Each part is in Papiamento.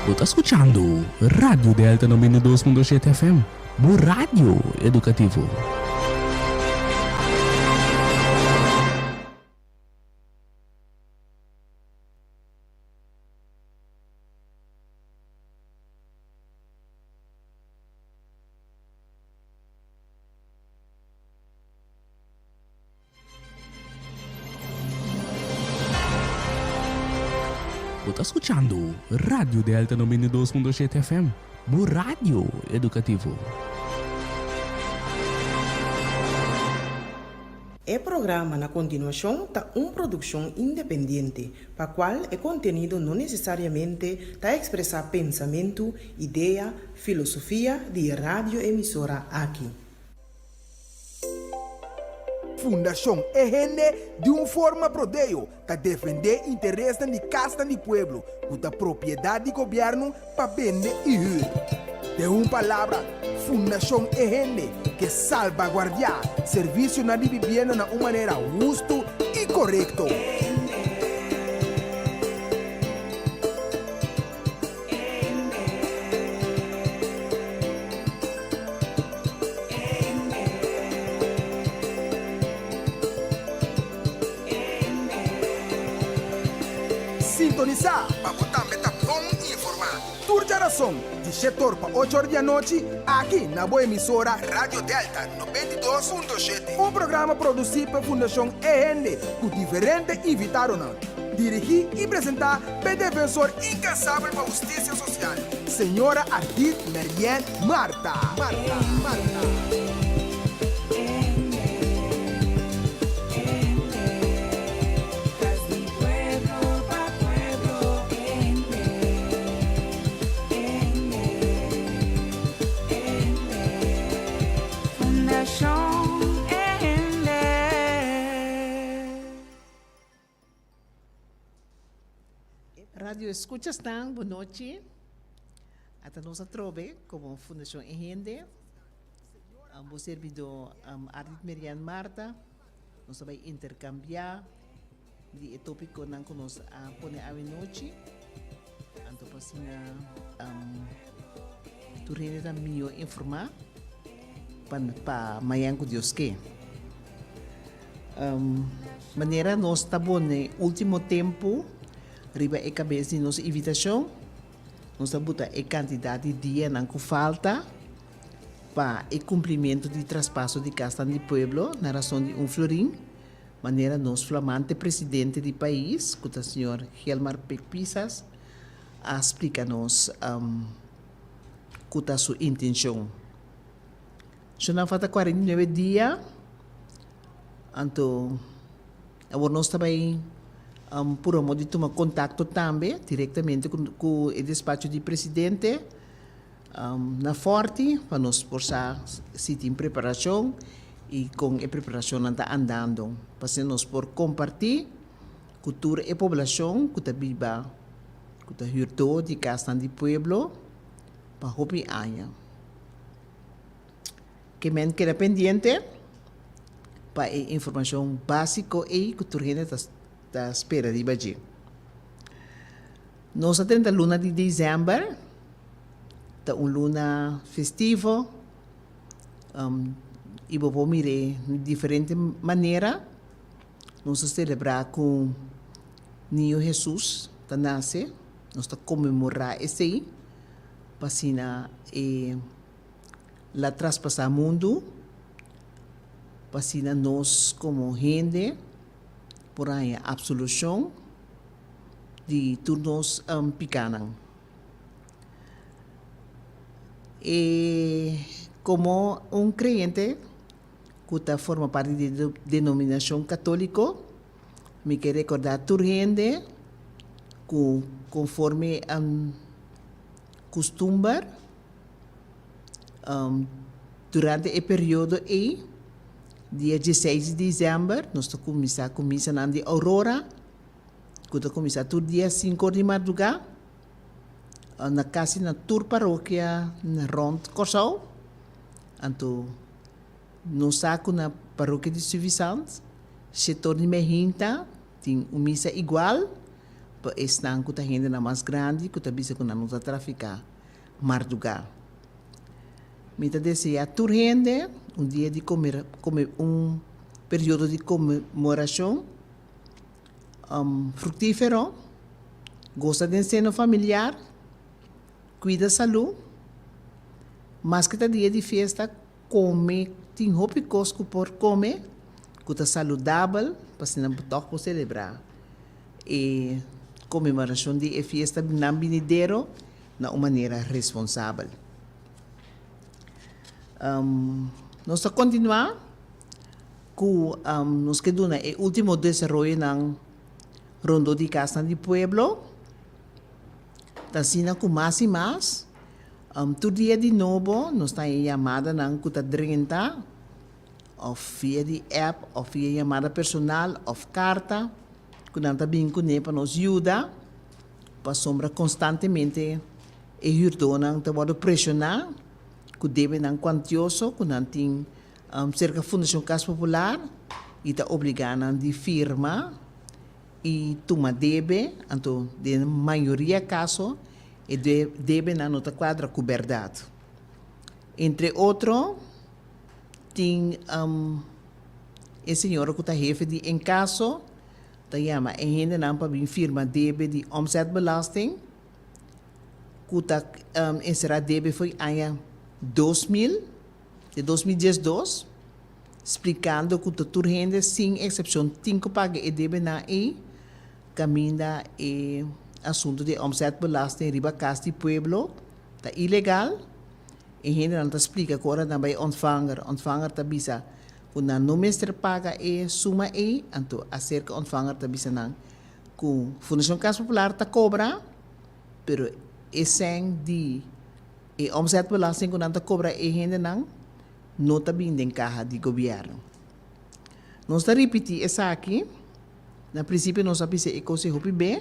Bo ta skuchando Radio Delta 92.7 FM, bo radio edukativo. Bo ta skuchando Radio Delta 92.7 FM, bo radio edukativo. E programa na kontinuashon ta un produkshon independiente, pa kual e kontenido no nesesariamente ta ekspresá pensamentu, idea, filosofia di e radioemisora aki. Fundashon E Hende di un forma prodeo ta defendé interesnan di kasnan di pueblo ku ta propiedat di gobièrnu pa bende i hür. Den un palabra, Fundashon E Hende ke salbaguardiá servisionan di bibienda na un manera hustu i korekto. Sintonisá pa bo tambe ta bon informá. Tur djarason di shetor pa ocho or di anochi aki na bo emisora Radio Delta 92.7. Un programa produsí pa Fundashon E Hende ku diferente invitadonan. Dirigí i presentá p'e defensor inkansabel pa hustisia sosial, señora Ardith Marianne Martha. Martha. Martha. Radio Escuchasnan, bon nochi. Ata nos atrobe como Fundacion E Hende. Um, bo servidor um, Ardit Merian Marta. Nos ta bai intercambia di e topiconan cu nos a pone awe nochi. Anto pa asina um, tur hende ta mihó informá pa, pa mañan cu Dios ke. Um, manera nos ta pone último tempo riba e cabes di nos invitacion, nos ta buta e cantidad di dianan cu falta pa e cumplimiento di traspaso di casnan di pueblo na rason di un florin, manera nos flamante presidente di pais, cu ta señor Gilmar Pik Pisas, a splica nos um, cu ta su intencion. So nan falta 49 dia, anto awor nos ta bay um, pura modo di tuma contacto tambe directamente cu, cu e despacho di presidente um, na Forti pa nos por sa si tin preparacion y con e preparacionnan ta andando, pa asina nos por comparti cu tur e poblacion cu ta biba, cu ta huurdo di casnan di pueblo pa hopi aña. Ke men keda pendiente pa e informashon básiko ei ku tur hende ta ta spera riba dje. Nos a drenta luna di desèmber, ta un luna festivo i bo por mir'é di diferente manera. Nos ta selebrá ku Niño Hesus ta nase, nos ta konmemorá esei pa asina e la traspasá mundu pa asina nos komo hende por haña apsolushon di tur nos pikánan. E komo un kreyente ku ta forma parti di denominashon katóliko, mi ke rekordá tur hende ku konforme kustumber, Durante e periodo ei, dia dieseis di desèmber, nos ta kuminsá ku misanan di Aurora, ku ta kuminsá tur dia sinku or di mardugá, na kasi na tur parokia rònt Kòrsou. Anto nos sa ku na parokia di Suffisant, setor di Mehinta tin un misa igual. pa esnan ku ta hendenan mas grandi ku ta bisa ku nan no ta trafiká mardugá. Mi ta deseá tur hende un dia di un periodo di konmemorashon fruktífero, gosa den seno familiar, kuida salú, maske ta dia di fiesta kome tin hopi kos ku por kome ku ta saludabel pa asina bo tòg por selebrá e konmemorashon di e fiesta nan binidero na un manera responsabel. Nos ta kontinuá ku nos ke duna e último desaroyonan rondó di kasnan di pueblo. Ta asina ku mas i mas tur dia di nobo nos ta haña yamadanan ku ta drenta òf via di app òf via yamada personal òf karta ku nan ta bin kuné pa nos yuda pasobra konstantemente e hürdónan ta wòrdu preshoná ku debenan kuantioso ku nan tin serka Fundashon Kas Popular i ta obligá nan di firma i tuma debe, anto den mayoria kaso e debenan no ta kuadra ku bèrdat. Entre otro tin e señora ku ta hefe di enkaso ta yama e hendenan pa bin firma debe di omzetbelasting ku ta enserá debe for di aña 2000 te 2012, splikando ku ta tur hende sin eksepshon tin ku paga e debenan ei kaminda e asuntu di omzetbelasting riba kas di pueblo ta ilegal. E hendenan ta splika ku ora nan bai ontvanger, ontvanger ta bisa ku nan no mester paga e suma ei, anto aserka ontvanger ta bisa nan ku Fundashon Kas Popular ta kobra, pero e sèn di e omzetbelasting ku nan ta kobra e hendenan no ta bin den kaha di gobièrnu. Nos ta ripití esaki, na prinsipio nos a bisa e kos ei hopi be,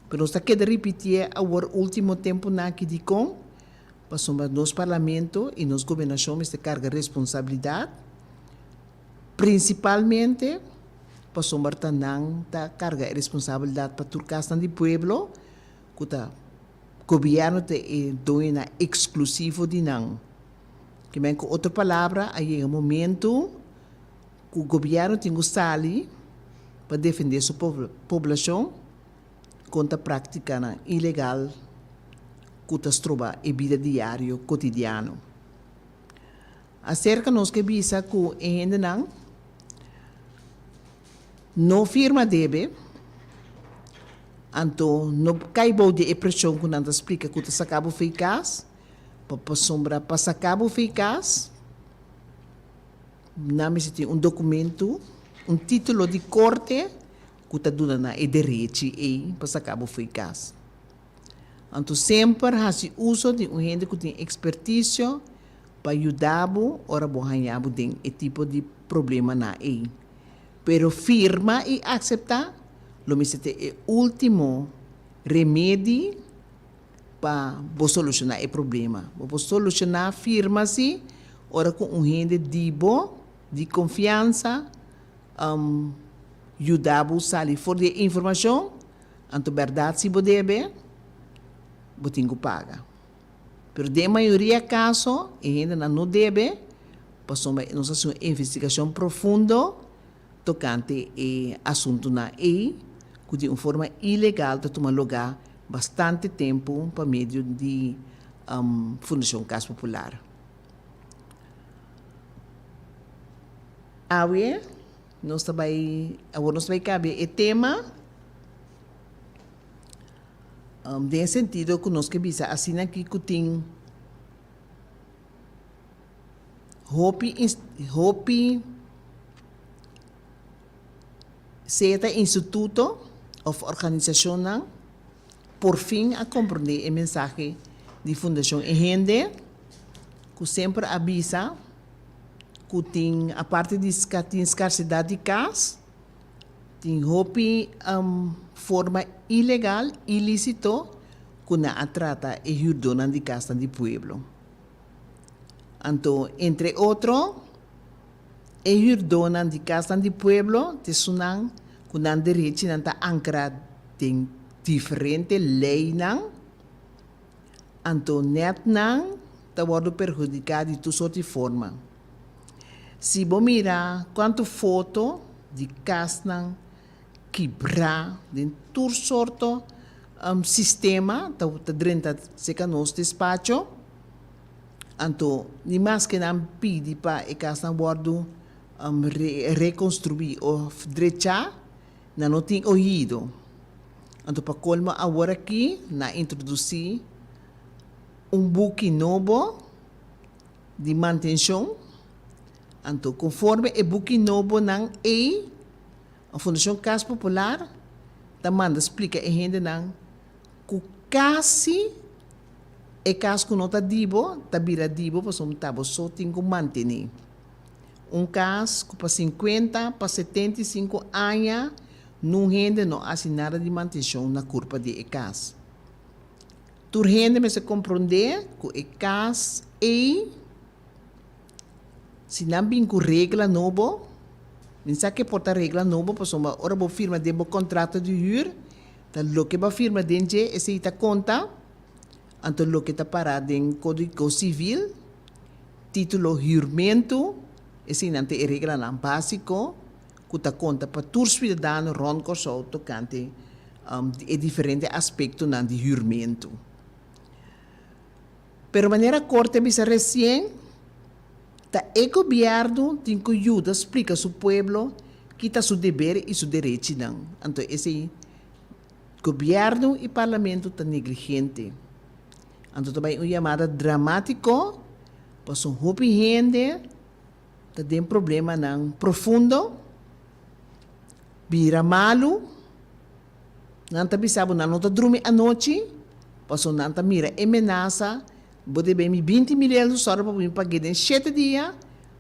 pero nos ta keda ripitié awor último tempunan aki dikon? Pasobra nos parlamento i nos gobernashon mester karga responsabilidat, prinsipalmente pasobra ta nan ta karga e responsabilidat pa tur kasnan di pueblo ku ta gobièrnu ta e doñonan eksklusivo di nan. Kimen ku otro palabra a yega momentu ku gobièrnu tin ku sali pa defendé su poblashon kontra práktikanan ilegal ku ta stroba e bida diario kotidiano. Aserka nos ke bisa ku e hendenan no firma debe, anto no kai bou di e preshon ku nan ta splika ku ta saka bo fei kas, pasobra pa saka bo fei kas nan mester tin un dokumentu, un titulo di korte ku ta duna nan e derechi ei pa saka bo fei kas. Anto semper hasi uso di un hende ku tin ekspertisio pa yuda bo ora bo haña bo den e tipo di problemanan ei. Pero firma i akseptá lo mester ta e último remedi pa bo solushoná e problema. Bo por solushoná firma si ora ku un hende di bo di konfiansa yuda bo sali for di e informashon. Anto bèrdat si bo debe, bo tin ku paga. Pero den mayoria kaso e hendenan no debe pasobra nos a hasi un investigashon profundo tokante e asuntunan ei ku di un forma ilegal ta tuma lugá bastante tempu pa medio di Fundashon Kas Popular. Awe nos ta bai, awor nos ta bai kambia e tema. Den e sentido ku nos ke bisa asina aki ku tin hopi hopi sea ta instituto òf organisashonnan porfin a komprondé e mensahe di Fundashon E Hende ku semper a bisa ku tin aparte di tin skarsedat di kas. Tin hopi forma ilegal, ilisito, ku nan a trata e hürdónan di kasnan di pueblo. Anto, entre otro, e hürdónan di kasnan di pueblo ta esunnan ku nan derechinan ta ankrá den. diferente leinan, anto nèt nan ta wòrdu perhudiká di tur sort di forma. Si bo mira kuantu foto di kasnan kibrá den tur sorto sistema ta drenta serka nos despacho, anto ni maske nan pidi pa e kasnan wòrdu rekonstruí òf drechá, nan no tin oido. Anto pa kolmo awor aki nan a introdusí un buki nobo di mantenshon. Anto konforme e buki nobonan ei, Fundashon Kas Popular ta manda splika e hendenan ku kasi e kas ku no ta di bo ta bira di bo pasobra ta bo so tin ku mantené. Un kas ku pa sinkuenta pa 75 aña nun hende no hasi nada di mantenshon na kurpa di e kas. Tur hende mester komprondé ku e kas ei, si nan bin ku regla nobo, mi sa ke por ta regla nobo pasobra ora bo firma den bo kontrato di hür, ta loke bo a firma den dje esei ta konta, anto loke ta pará den Kódigo Sivil, Título hürmentu, eseinan ta e reglanan básiko ku ta konta pa tur suidadano rònt Kòrsou tokante e diferente aspektonan di hürmentu. Pero manera Korte a bisa resien, ta e gobièrnu tin ku yuda splika su pueblo ki ta su deber i su derechinan. Anto esei gobièrnu i parlamento ta negligente. Anto ta bai un yamada dramátiko pasobra hopi hende ta den problemanan profundo, bira malu, nan ta bisa bo nan no ta drumi anochi pasobra nan ta mira e menasa, bo debe mi 20 mil euro sòru pa bo mi pag'é den shete dia,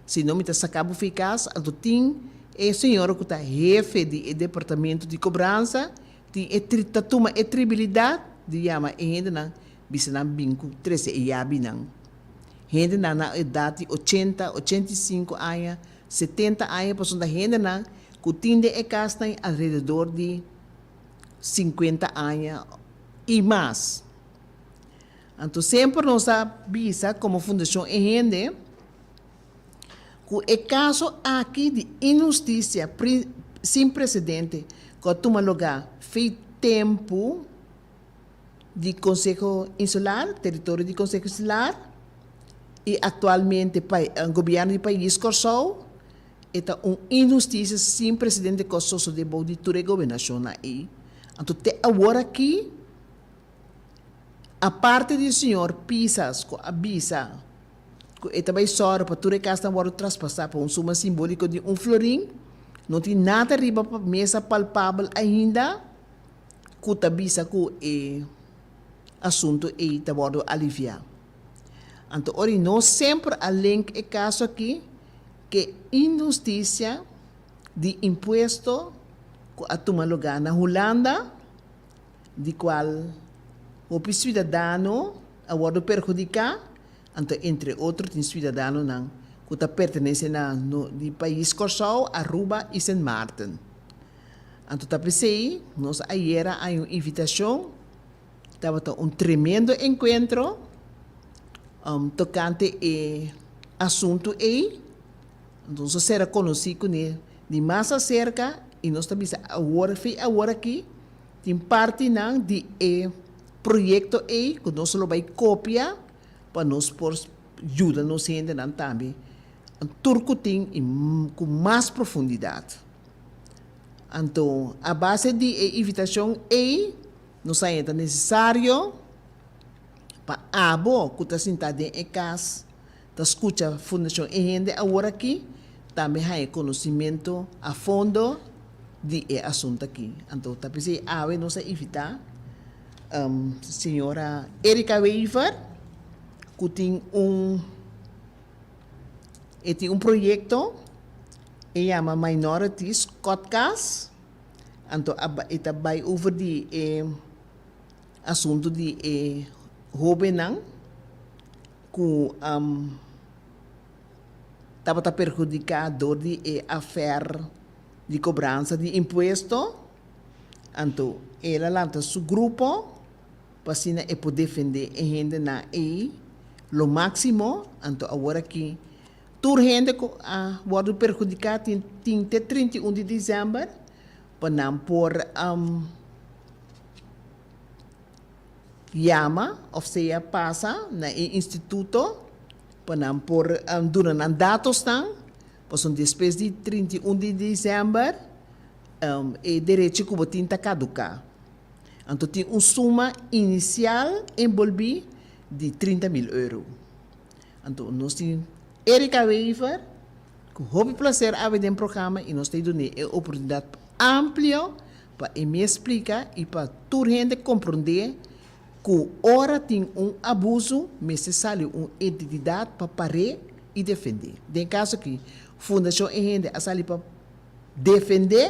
si no mi ta saka bo fi kas. Anto tin e señora ku ta hefe di e departamento di kobransa Tin e tri ta tuma e tribilidat di yama e hendenan bisa nan bin ku trese e yabinan. Hendenan na edat di 80, 85 aña, 70 aña pasobra ta hendenan ku tin den e kasnan alrededor di 50 aña i mas. Anto semper nos a bisa komo Fundashon E Hende ku e kaso aki di inhustisia sin presedente ku a tuma lugá fei tempu di Konseho Insular, teritorio di Konseho Insular i aktualmente gobièrnu di pais Kòrsou, e ta un inhustisia sin presedente ku a sosodé bou di tur e gobernashonnan ei. Anto te awor aki, aparte di señor Pisas ku a bisa ku e ta bai sòru pa tur e kasnan wòrdu traspasá pa un suma simbóliko di un florin, no tin nada riba mesa palpabel ainda ku ta bisa ku e asuntu ei ta wòrdu aliviá. Anto ora i nos semper a link e kaso aki ku e inhustisia di impuesto ku a tuma lugá na Hulanda, di kual hopi suidadano a wòrdu perhudiká, anto entre otro tin suidadanonan ku ta pertenese na di pais Kòrsou, Aruba i Sint Maarten. Anto ta p'esei nos ayera a un invitashon, tabata un tremendo enkuentro tokante e asuntu ei, anto nos a sera konosí kuné di mas aserka i nos ta bisa awor, fi awor aki Tin partinan di e proyekto ei ku nos lo bai kopia pa nos por yuda nos hendenan tambe tur ku tin i ku mas profundidat. Anto a base di e invitashon ei nos a haña ta nesesario pa abo ku ta sintá den e kas ta skucha Fundashon E Hende aworakí tambe haña konosimentu a fondo di e asuntu aki. Anto ta p'esei awe nos a invitá señora Erika Wever ku tin un e tin un proyekto e yama Minorities Kotkas anto a e ta bai over di e asuntu di e hóbennan ku tabata perhudiká dor di e afèr di kobransa di impuesto. Anto el a lanta su grupo pa asina e por defendé e hendenan ei lo máksimo. Anto awor aki tur hende ku a wòrdu perhudiká tin tin te 31 di desèmber pa nan por yama òf sea pasa na e instituto pa nan por duna nan datosnan pasobra despues di 31 di desèmber e derecho ku bo tin ta kaduká. Anto tin un suma inisial enbolbí di 30 mil euro. Anto nos tin Erika Wever ku hopi plaser awe den programa i nos ta dun'é e oportunidat amplio pa e mes splika i pa tur hende komprondé ku ora tin un abuso mester sali un entididat pa par'é i defendé. Den e kaso aki Fundashon E Hende a sali pa defendé,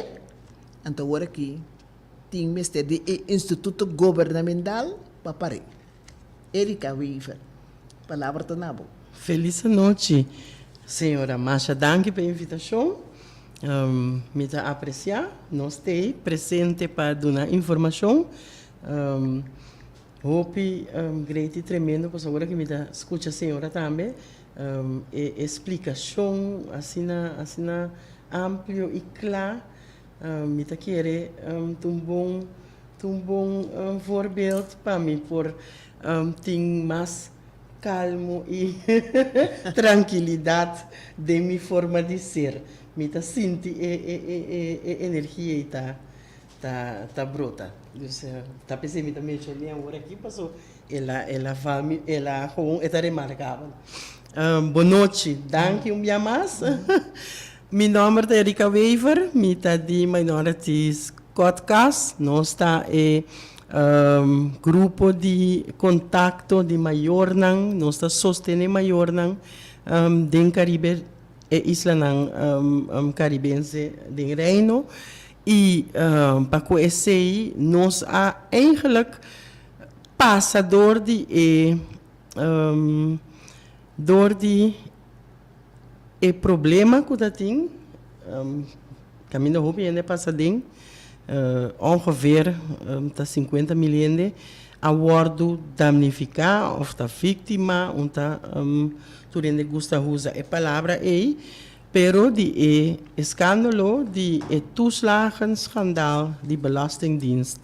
anto awor aki tin mester di e instituto gobernamental pa par'é. Erika Wever, palabra ta na bo. Felis anochi, señora. Masha danki pa e invitashon. Mi ta apresiá nos t'ei presente pa duna informashon. Hopi great i tremendo pasobra ora ku mi ta skucha señora tambe e e splikashon asina asina amplio i kla mi ta kere ta un bon ta un bon voorbeeld pa mi por tin mas kalmo i trankilidat den mi forma di ser. Mi ta sinti e e e e energia ei ta ta ta brota. Dus ta p'esei mi ta menshoné awor aki paso el a el a val mi el a gewoon e ta remarkabel. Bonochi, danki un bia mas. Mi nòmber ta Erika Wever, mi ta di Minorities Kotkas. Nos ta e grupo di kontakto di mayornan, nos ta sostené mayornan den Karibe, e islanan karibense den Reino. I pa ku esei nos a eigenlijk pasa dor di e dor di e problema ku ta tin, kaminda hopi hende pasa den, ongeveer ta sinkuenta mil hende a wòrdu damnifiká òf ta víktima, un ta tur hende gusta usa e palabra ei, pero di e eskándalo di e toeslagenschandaal di Belastingdienst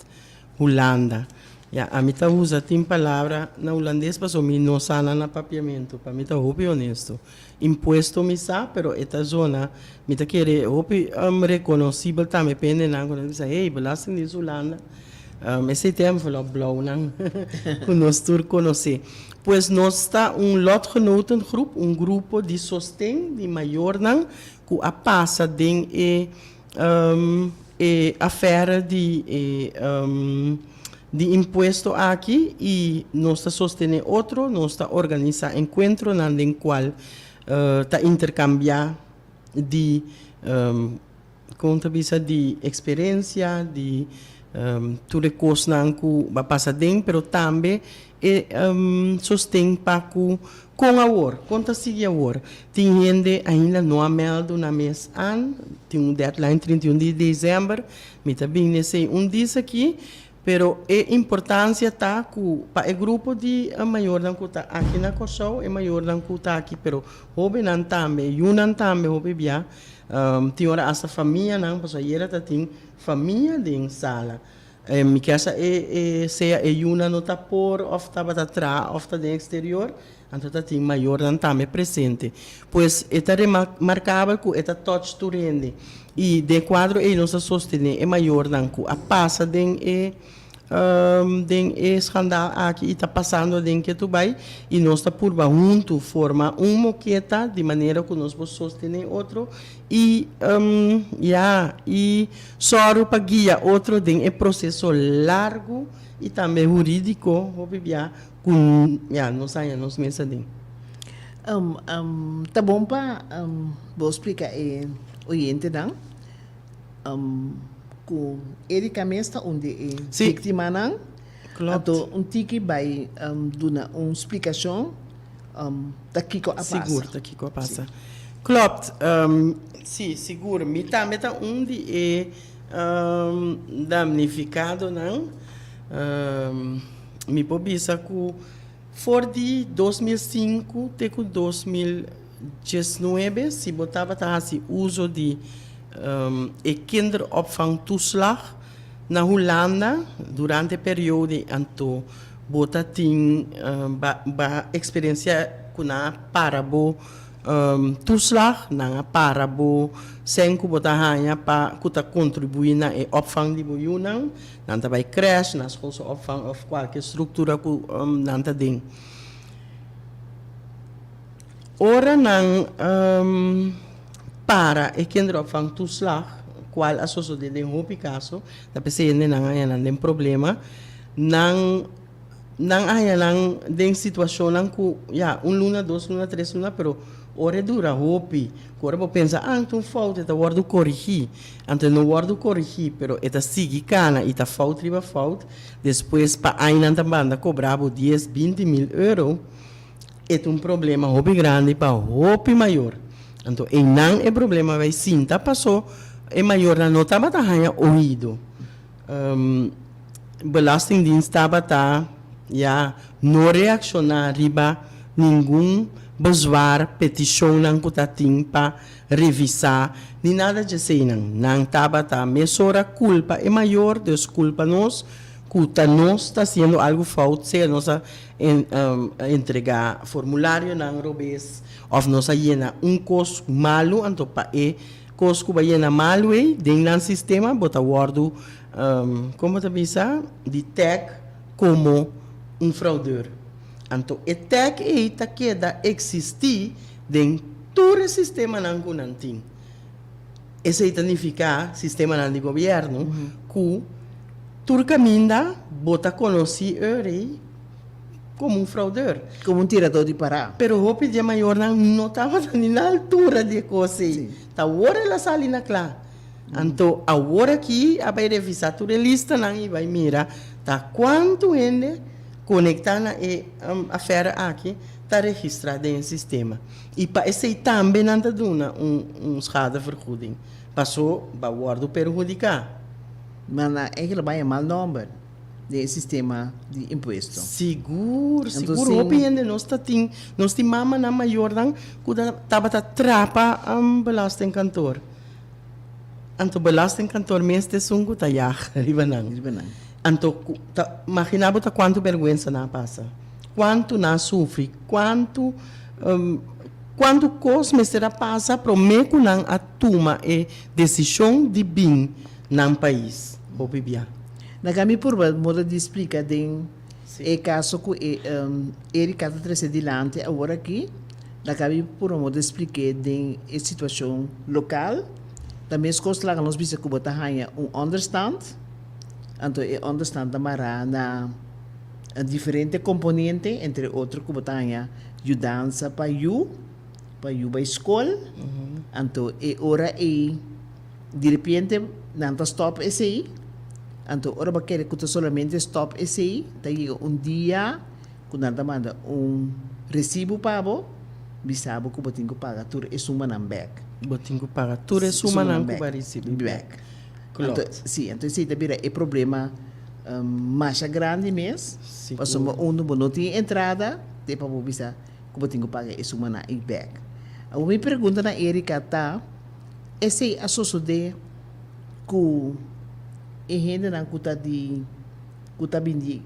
Hulanda. Ya, ami ta usa tin palabra na hulandes pasobra mi no sa nan na papiamentu, pa mi ta hopi honesto. Impuesto mi sa, pero e ta zona, mi ta kere hopi rekonosibel tambe pa hendenan ku nan ta bisa, hey, Belastingdienst Hulanda, esei ta e envelop blou nan ku nos tur konosé. Pues nos ta un lotgenotengroep, un grupo di sosten di mayornan ku a pasa den e e afèrè di e di impuesto aki i nos ta sostené otro, nos ta organisá enkuentronan den kual ta interkambiá di kon ta bisa di eksperensia, di tur e kosnan ku a pasa den, pero tambe e sosten pa ku Kon awor? Kon ta sigui awor? Tin hende ainda no a mèldu nan mes an. Tin un deadline 31 di desèmber. Mi ta bin n'esei un dis aki. Pero e importansia ta ku pa e grupo di mayornan ku ta aki na Kòrsou, e mayornan ku ta aki, pero hóbennan tambe, yunan tambe hopi bia, tin ora asta famianan, pasobra ayera ta tin famia den sala. Mi kier sa e e sea e yunan no ta por of tabata traha of ta den exterior, anto ta tin mayornan tambe presente. Pues e ta remarkabel ku e ta touch tur hende. I den e kuadro ei nos ta sostené e mayornan ku a pasa den e den e schandaal aki i ta pasando aden ketu bai i nos ta purba huntu forma un moketa di manera ku nos por sostené otro i ya i Sòru pa guia otro den e proseso largu i tambe hurídiko hopi bia ku ya nos haña nos mes aden. Ta bon pa bo splika e oyentenan ku Erika mes ta un di e víktimanan. Anto un tiki bai duna un splikashon ta kiko a pasa. Sigur ta kiko a pasa. Klopt. Sí, sigur. Mi tambe ta un di e Damnificadonan, mi por bisa cu for di 2005 te cu 2019 si bo tabata haci uso di e kinderopvangtoeslag na Hulanda durante e periode anto bo ta tin ba experiencia cu nan a para bo Toeslag, nan a para bo sen ku bo ta haña pa ku ta kontribuí na e opvang di bo yunan. Nan ta bai crèche, na schoolse opvang òf kualke struktura ku nan ta den. Ora nan para e kinderopvangtoeslag, kual a sosodé den hopi kaso, ta p'esei hende nan a haña nan den problema, nan. Nan a haña nan den situashonnan ku, ya, un luna, dos luna, tres luna, pero ora e dura hopi, ku ora bo pensa, ah, ta un fout, e ta wòrdu korigí. Anto e no wòrdu korigí, pero e ta sigui kana i ta fout riba fout. Despues pa ainan ta banda kobra bo dies, 20 mil euro, e ta un problema hopi grandi pa hopi mayor. Anto einan e problema bai sinta paso e mayornan no tabata haña oido. Belastingdienst tabata ya no reakshoná riba ningun bezwaar, petishonnan ku ta tin pa revisá ni nada djeseinan. Nan tabata mesora kulpa e mayor, dus kulpa nos ku ta nos ta hasiendo algu fout, sea nos a entregá formularionan robes òf nos a yena un kos malu anto pa e Kos ku bo a yena malu ei den nan sistema bo ta wòrdu, kon bo ta bisa, di tag komo un fraudeur. Anto e tag ei ta keda eksistí den tur e sistemanan ku nan tin. Esei ta nifiká, sistemanan di gobièrnu, ku tur kaminda bo ta konosí eur ei. Como un fraudeur. Como un tirador di pará. Pero hopi di e mayornan no tabata ni na altura di e cos ei. Ta awor el a sali na cla. Anto awor aki a bay revisa tur e listanan y bay mira ta cuanto hende conecta na e affaire aki ta registra den e sistema. Y pa esey tambe nan ta duna un schadevergoeding. Paso ba wordo perhudica. Ma nan eigenlijk bay e mal nomber. Den e sistema di impuesto. Sigur, sigur. Hopi hende nos ta tin, nos tin mamanan, mayornan ku ta tabata trapa belastingkantoor. Anto belastingkantoor mes ta esun ku ta yag riba nan. Riba nan. Anto ku ta magina bo ta kuantu bèrgwensa nan a pasa, kuantu nan a sufri, kuantu kuantu kos mester a pasa promé ku nan a tuma e desishon di bin nan pais. Hopi bia. Laga mi purba moda di splika den e kaso ku e Erika ta trese dilanti awor aki. Laga mi purba moda di splik'é den e situashon lokal. Ta meskos laga nos bisa ku bo ta haña un ònderstant, anto e ònderstant ta mará na diferente komponente, entre otro ku bo ta haña yudansa pa yu, pa yu bai skol, anto e ora ei. Di repente nan ta stop esey, anto ora bo kere cu ta solamente stop esey, ta yega un dia cu nan ta manda un recibo pa bo, bisa bo cu bo tin cu paga tur e sumanan bek. Bo tin cu paga tur e sumanan cu bo a ricibi bek. Klopt. Anto, si, anto esey ta bira e problema masha grandi mes, pasobra unda bo no tin entrada, te pa bo bisa cu bo tin cu paga e sumanan ey bek. Awor mi pregunta na Erika ta. Esei a sosodé ku e hendenan ku ta di ku ta bin di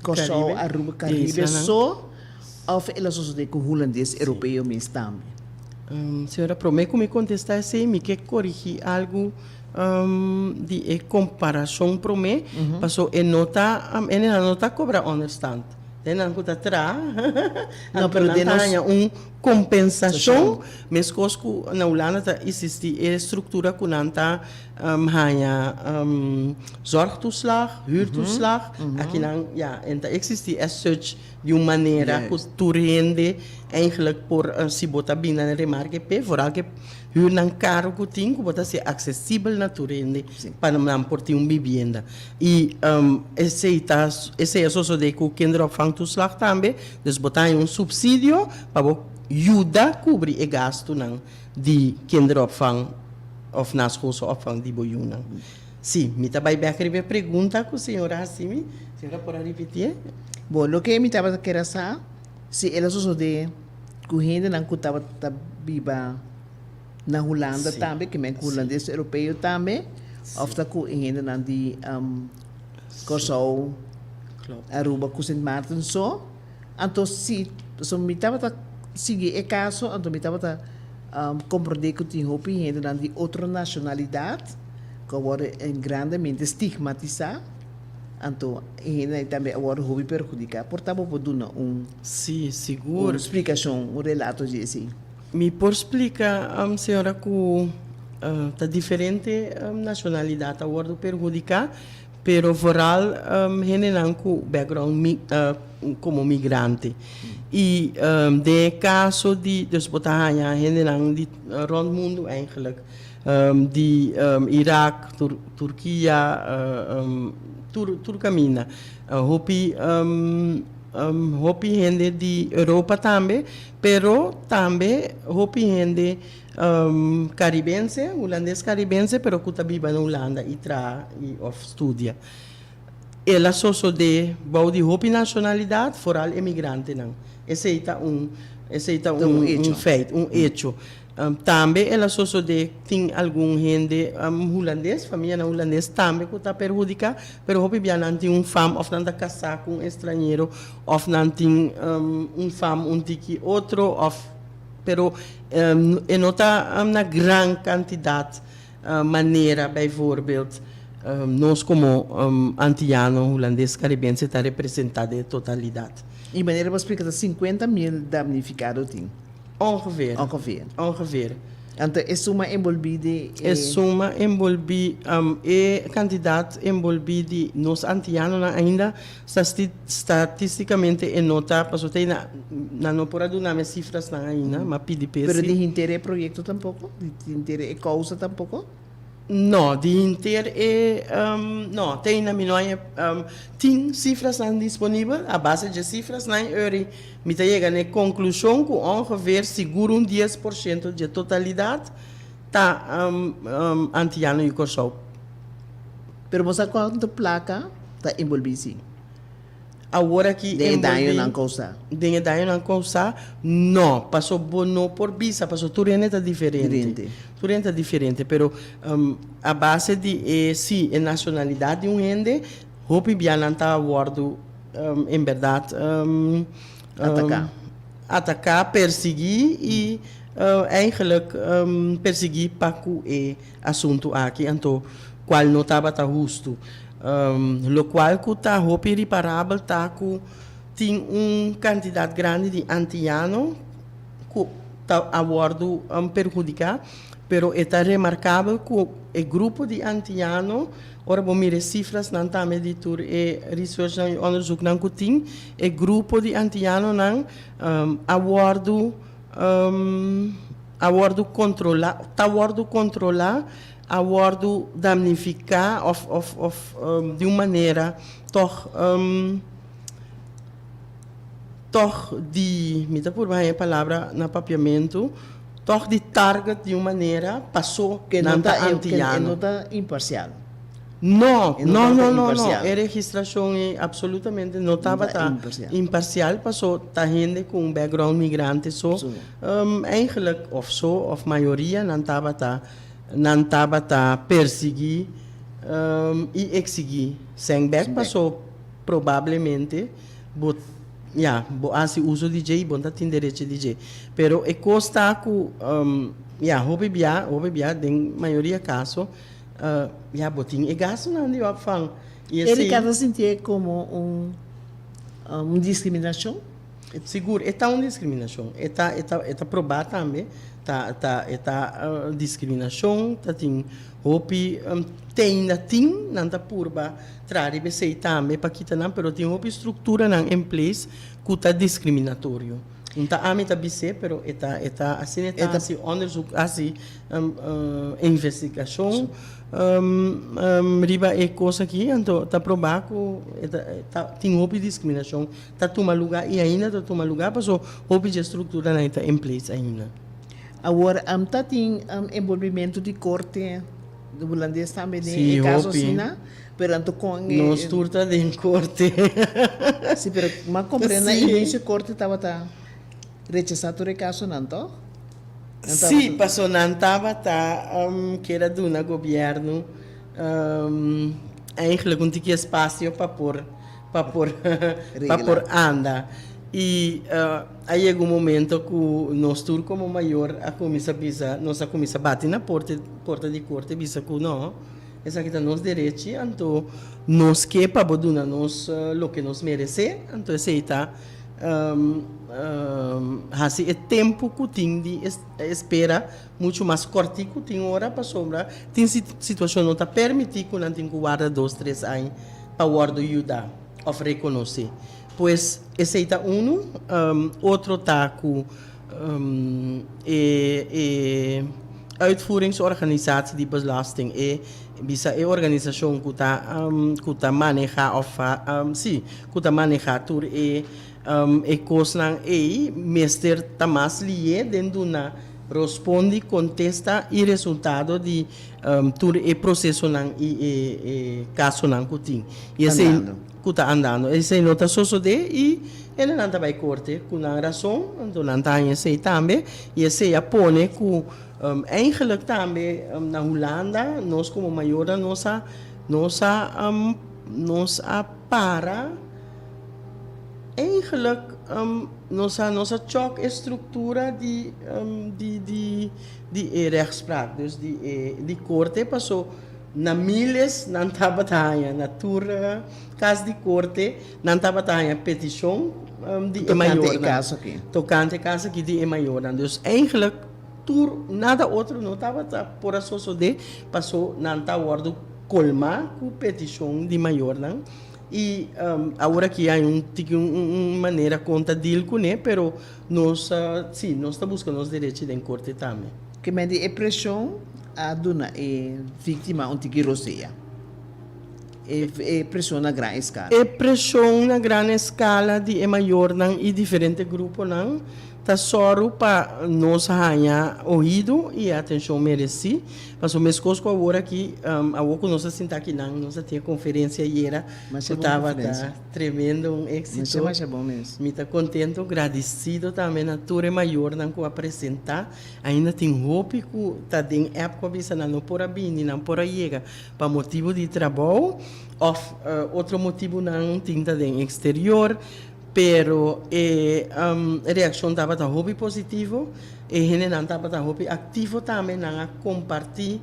Kòrsou, Aruba, Karibe so òf el a sosodé ku hulandes europeo mes tambe? Señora, promé ku mi kontestá esei mi ke korigí algu di e komparashon promé, paso e no ta hendenan no ta kobra ònderstand. Hendenan ku ta traha anto nan ta haña un Kompensashon, meskos ku na Hulanda ta isistí e struktura ku nan ta haña zorgtoeslag, huurtoeslag, akinan ya en ta eksistí as such di un manera ku tur hende eigenlijk por si bo ta bin na remarke p'e, vooral ku e huurnan karo ku tin ku bo ta hasi aksesibel na tur hende pa nan por tin un bibienda. I esei ta esei a sosodé ku kinderopvangtoeslag tambe. Dus bo ta haña un supsidio pa bo yuda kubri e gastunan di kinderopvang. òf naschoolse opvang di bo yunan. Sí, mi ta bai bèk riba e pregunta ku señora hasi mi. Señora por a ripitié? Bon, loke mi tabata kere sa, si el a sosodé ku hendenan ku tabata biba na Hulanda tambe, ke men ku hulandes europeo tambe, òf ta ku e hendenan di Kòrsou, Aruba ku Sint Maarten so. Anto si, pasobra mi tabata sigui e kaso, anto mi tabata komprondé ku tin hopi hendenan di otro nashonalidat ku a wòrdu grandemente stigmatisá, anto e hendenan ei tambe a wòrdu hopi perhudiká. Por ta bo por duna un Sí, sigur. un splikashon, un relato di esei? Mi por splika, señora, ku ta diferente nashonalidat a wòrdu perhudiká, Pero vooral hendenan ku background komo migrante. I den e kaso di, dus bo ta haña hendenan di rònt mundu eigenlijk, di Irak, Turkia, tur tur kaminda. Hopi hopi hende di Europa tambe, pero tambe hopi hende Caribense, Hulandes Caribense, pero cu ta biba na Hulanda y traha y of studia. El a sosode bou di hopi nacionalidad, vooral emigrantenan. Esey ta un, esey ta un, un feit, un hecho. Tambe el a sosode tin algun hende Hulandes, famianan Hulandes tambe cu ta perhudica, pero hopi bia nan tin un fam of nan ta casa cu un extranhero of nan tin un fam un tiki otro of. Pero e no ta na gran kantidat manera bijvoorbeeld nos komo Antiano Hulandes Karibense ta representá den e totalidat. I manera bo a splika ta 50 mil damnifikado tin. Ongeveer. Ongeveer. Ongeveer. Anto e suma enbolbí di e. E suma enbolbí, e kantidat enbolbí di nos Antianonan ainda Statisticamente e no ta, pasobra te na nan no por a duna mi e cifrasnan ainda, m'a pidi p'e Pero di hinter e proyecto tampoco? Di hinter e causa tampoco? No, di hinter e, no, te ainda mi no a tin cifrasnan disponibel, a base dje cifrasnan eri mi ta yega na e conclusion cu ongeveer sigur un 10% dje totalidad ta Antiano y Corsou. Pero bo sa cuanto placa ta enbolbí si. Awor aki Den e dañonan kousá. Den e dañonan kousá, no. Paso bo no por bisa, paso tur hende ta diferente. Diferente. Tur hende ta diferente, pero a base di e, si, e nashonalidat di un hende, hopi bia nan ta wòrdu en bèrdat Ataká. Ataká, persiguí i eigenlijk persiguí pa ku e asuntu aki, anto kual no tabata hustu. Lokual ku ta hopi riparabel ta ku tin un kantidat grandi di antiano ku ta a wòrdu perhudiká, pero e ta remarkabel ku e grupo di antiano, ora bo mira e sifrasnan tambe di tur e researchnan i onderzoeknan ku tin, e grupo di antianonan a wòrdu a wòrdu kontrolá, ta wòrdu kontrolá, a wòrdu damnifiká òf òf òf di un manera tòg tòg di, mi ta purba haña e palabra na papiamentu, tòg di target di un manera pasó Ke no nan ta ta ke antiano. no ta imparsial. No, E no no, tabata no, no, no, imparsial. e registrashon ei absolutamente no No ta tabata imparsial. imparsial paso ta hende ku un background migrante so So. eigenlijk of so of mayoria nan tabata nan tabata persiguí i eksigí sèn bèk Sèn bèk. paso probablemente bo ya bo hasi uso di dje i bo no ta tin derecho di dje. Pero e kos ta ku ya hopi bia hopi bia den mayoria kaso Ya bo tin e gastunan di opvang. I esei. Erika ta sintié komo un un diskriminashon? Sigur, e ta un diskriminashon. E ta e ta e ta probá tambe. Ta ta e ta diskriminashon, ta tin hopi te ainda tin, nan ta purba traha riba esei tambe pa kita nan, pero tin hopi strukturanan en place ku ta diskriminatorio. No ta ami ta bis'é, pero e ta e ta asina e ta hasi onderzoek, hasi investigashon riba e kos aki, anto ta probá ku e ta ta tin hopi diskriminashon ta tuma lugá i ainda ta tuma lugá pasobra hopi dje strukturanan ta in place ainda. Awor ta tin enbolbimentu di korte hulandes tambe den Sí, e kaso hopi. asina, pero anto kon e. Nos tur ta den korte. Sí, pero m'a komprende na Sí. inisio korte tabata rechasá tur e kasonan, tòg? Nan Sí, tabata. paso nan tabata kier a duna gobièrnu eigenlijk un tiki espasio pa por pa por pa por anda. I a yega un momento ku nos tur komo mayor a kuminsá bisa, nos a kuminsá bati na porte porta di korte bisa ku no, esaki ta nos derechi, anto nos ke pa bo duna nos loke nos meresé, anto esei ta hasi e tempu ku tin di espera muchu mas kòrtiku tin ora pasobra tin situashon no ta permití ku nan tin ku warda dos tres aña pa wòrdu yuda òf rekonosé. Pues esei ta unu. Otro ta ku e e uitvoeringsorganisatie di belasting, e bisa e organisashon ku ta ku ta manehá òf sí ku ta manehá tur e e kosnan ei mester ta mas lié den duna rospondi, kontesta i resultado di tur e prosesonan i e e kasonan ku tin. I esei ku ta andando. Esei no ta sosodé i hendenan ta bai korte ku nan rason, anto nan ta haña esei tambe i esei a pone ku eigenlijk tambe na Hulanda nos komo mayornan nos a nos a nos a para eigenlijk nos a nos a chòk e struktura di di di di e rechtspraak, dus di e di korte paso na miles nan tabata haña na tur kas di korte nan tabata haña petishon di e Tokante e mayornan kaso aki. tokante e kaso aki di e mayornan. Dus eigenlijk tur nada otro no tabata por a sosodé paso nan ta wòrdu kolmá ku petishon di mayornan i awor aki hay un tiki un manera kon ta deal kuné pero Nos a, sí, nos ta buska nos derechi den korte tambe. Ke men di e preshon a duna e víktima un tiki rosea. E e preshon na gran eskala. E preshon na gran eskala di e mayornan i diferente gruponan ta sòru pa nos haña oido i e atenshon meresí. Pasobra meskos ku awor aki, awor ku nos a sinta akinan, nos a tin e konferensia ayera Masha ku bon tabata konferensia. Tremendo, un éxito. Masha masha bon mes. Mi ta contento, gradicido tambe na tur e mayornan cu a presenta. Ainda tin hopi cu ta den app cu a bisa nan no por a bini, nan por a yega pa motibo di trabou of otro motibonan tin ta den exterior, pero e reaccion tabata hopi positivo, e hendenan tabata hopi activo tambe, nan a comparti.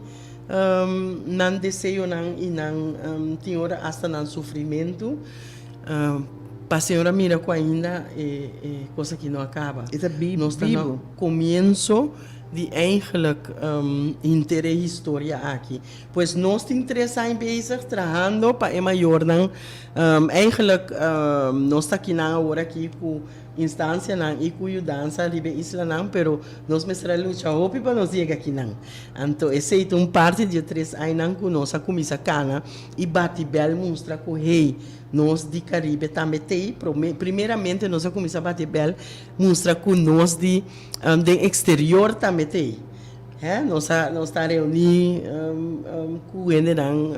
Nan deseonan i nan tin ora asta nan sufrimentu. Pa Señor a mira ku ainda e kos aki no a kaba. E ta bibu. Nos ta na komienso di eigenlijk henter e historia aki. Pues nos tin tres aña bezig trahando pa e mayornan. Eigenlijk nos ta kinan awor aki ku instancianan i ku yudansa riba e islanan, pero nos mester a lucha hopi pa nos yega akinan. Anto esei ta un parti di e tres ainan ku nos a kuminsá kana i bati bèl mustra ku hey, nos di Karibe tambe t'ei. Prome, primeramente nos a kuminsá bati bèl mustra ku nos di den eksterior tambe t'ei. Hè, nos a nos ta reuní ku hendenan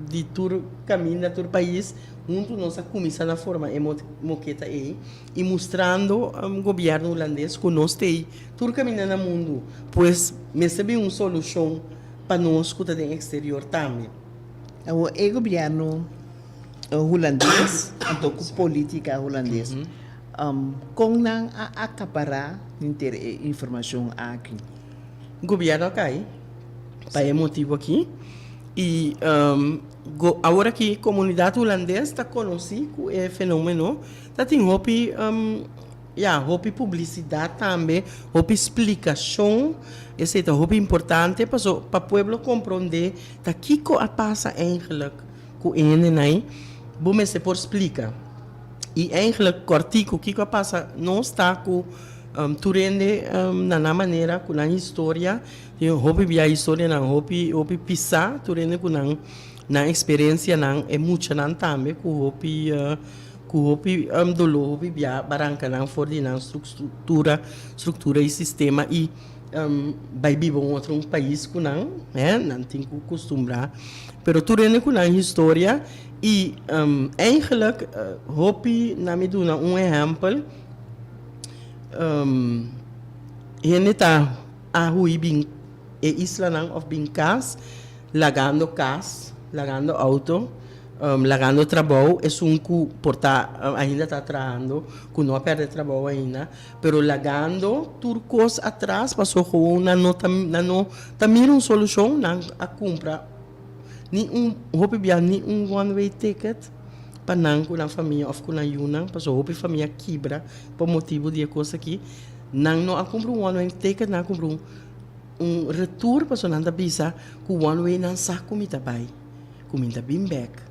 di tur kaminda, tur pais. Huntu nos a kuminsá na forma e moketa ei i mustrando gobièrnu hulandes ku nos ta ei tur kaminda na mundu, pues mester bin un solushon pa nos ku ta den eksterior tambe. Awor e gobièrnu hulandes anto ku polítika hulandes, kon nan a akapará henter e informashon aki? Gobièrnu a kai pa e motibu aki i Awor aki komunidat hulandes ta konosí ku e fenómeno. Ta tin hopi, ya, hopi publisidat tambe, hopi splikashon. Esei ta hopi importante paso pa pueblo komprondé ta kiko a pasa eigentlik ku e hendenan. Bo mester por splika. I eigentlik kòrtiku kiko a pasa nos ta ku tur hende na nan manera ku nan historia. Tin hopi bia historianan hopi hopi pisá tur hende ku nan nan eksperensianan e muchanan tambe ku hopi ku hopi doló hopi bia baranka nan for di nan struktura struktura i sistema i. Bai biba un otro un pais ku nan, hè, nan tin ku kustumbrá. Pero tur hende ku nan historia i eigenlijk hopi na mi duna un ehèmpel, hende ta a hui bin e islanan òf bin kas lagando kas, lagando outo. Lagando trabou, esun ku por ta ainda ta trahando, ku no a pèrdè trabou ainda, pero lagando tur kos atras pasobra gewoon nan no ta nan no ta mira un solushon, nan a kumpra ni un hopi bia ni un one way ticket pa nan ku nan famia òf ku nan yunan, pasobra hopi famia kibra pa motibu di e kos aki, nan no a kumpra un one way ticket, nan a kumpra un un retour pasobra nan ta bisa ku one way nan sa ku mi ta bai. Ku mi ta bin bek.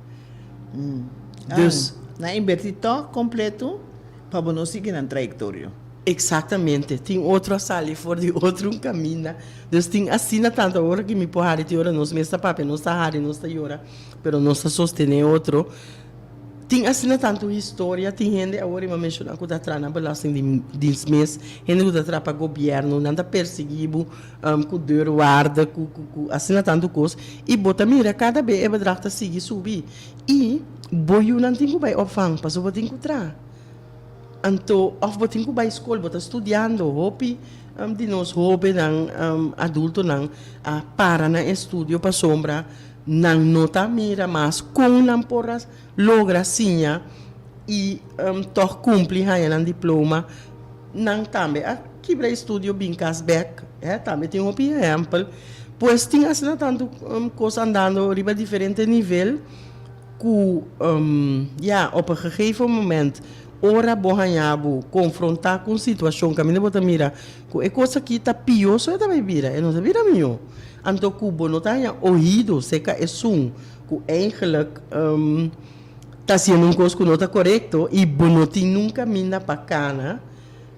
Dus. Nan inbertí tòg kompleto pa bo no sigui nan trayektorio. Eksaktamente. Tin otro a sali for di otro un kaminda. Dus tin asina tantu awor ki mi por hari tin ora nos mes ta papia, nos ta hari, nos ta yora, pero nos ta sostené otro. Tin asina tantu historia, tin hende awor i mi a menshoná ku ta traha na belasting di dins mes, hende ku ta traha pa gobièrnu, nan ta persiguí bo ku deurwaarde, ku ku ku asina tantu kos, i bo ta mira kada be e bedrag ta sigui subi i bo yunan tin ku bai opvang pasobra bo tin ku traha. Anto òf bo tin ku bai skol, bo ta studiando, hopi di nos hóbennan, adultonan a para nan estudio pasobra Nan no ta mira mas kon nan por a logra siña i tòg kumpli haña nan diploma. Nan tambe a kibra e studio bin kas bèk. Hè, tambe tin hopi ehèmpel. Pues tin asina tantu kos andando riba diferente nivel ku, ya, op een gegeven moment ora bo haña bo konfrontá ku un situashon kaminda bo ta mira ku e kos aki ta pió so e ta bai bira, e no ta bira mihó. Anto ku bo no ta haña oido serka esun ku eigenlijk ta hasiendo un kos ku no ta korekto i bo no tin nunka kaminda pa kana,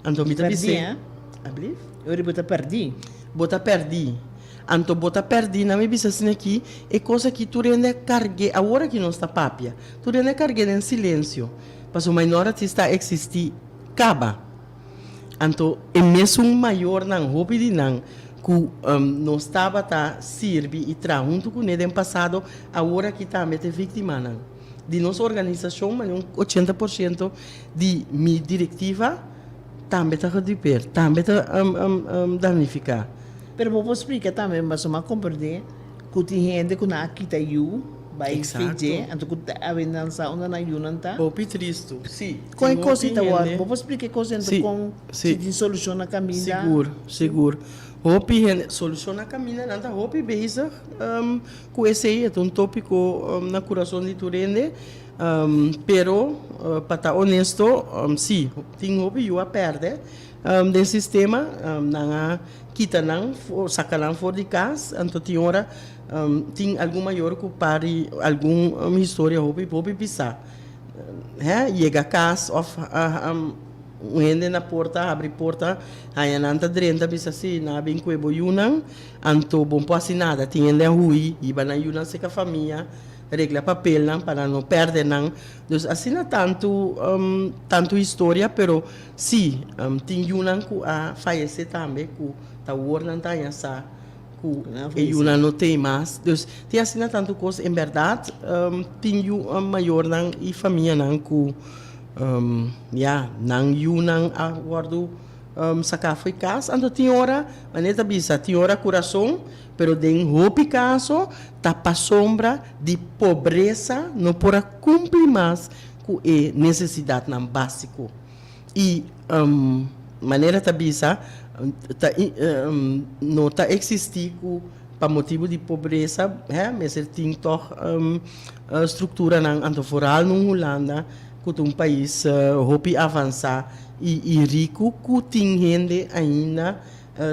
anto mi ta bis'é, Alblief? Ora bo ta pèrdí. Bo ta pèrdí. Anto bo ta pèrdí, nan mi bisa asina aki, e kos aki tur hende a karg'é, awor aki nos ta papia, tur hende a karg'é den silensio, pasobra minority ta eksistí kaba. Anto e mesun mayornan, hopi di nan ku nos tabata sirbi i traha huntu kuné den pasado, awor aki tambe ta e víktimanan. Di nos organisashon, mane un 80% di mi direktiva tambe ta gedupeer, tambe ta damnifiká. Pero bo por splika tambe, pasobra mi a komprendé ku tin hende ku nan a kita yu bai fidje, anto ku awe nan sa unda nan yunan ta. Hopi tristu, si. Kon e kos ei ta wòrdu? Bo por splika e kos ei kon si tin solushon na kaminda? Sigur, sigur. Hopi hende, solushon na kaminda, nan ta hopi bezig ku esei, e ta un tópiko na kurason di tur hende. Pero pa ta honesto, si, tin hopi yu a pèrdè den sistema, nan a kita nan, saka nan for di kas, anto tin ora tin algun mayor ku pari algun historia hopi hopi pisá. Hè, yega kas òf un hende na porta habri porta haña nan ta drenta bisa si nan a bin kue bo yunan, anto bo no por hasi nada. Tin hende a hui hiba nan yunan serka famia, regla papelnan pa nan no pèrdè nan. Dus asina tantu tantu historia pero si tin yunan ku a fayesé tambe ku ta wor nan ta haña sa ku e yunan no tei mas. Dus tin asina tantu kos en bèrdat tin yu mayornan i famianan ku ya nan yunan a wòrdu saká fo'i kas. Anto tin ora manera ta bisa tin ora kurason pero den hopi kaso ta pasobra di pobresa no por a kumpli mas ku e nesesidatnan básiko. I manera ta bisa ta no ta eksistí ku pa motibu di pobresa hè mester tin tòg strukturanan anto foral nun Hulanda ku ta un pais hopi avansá i riku ku tin hende ainda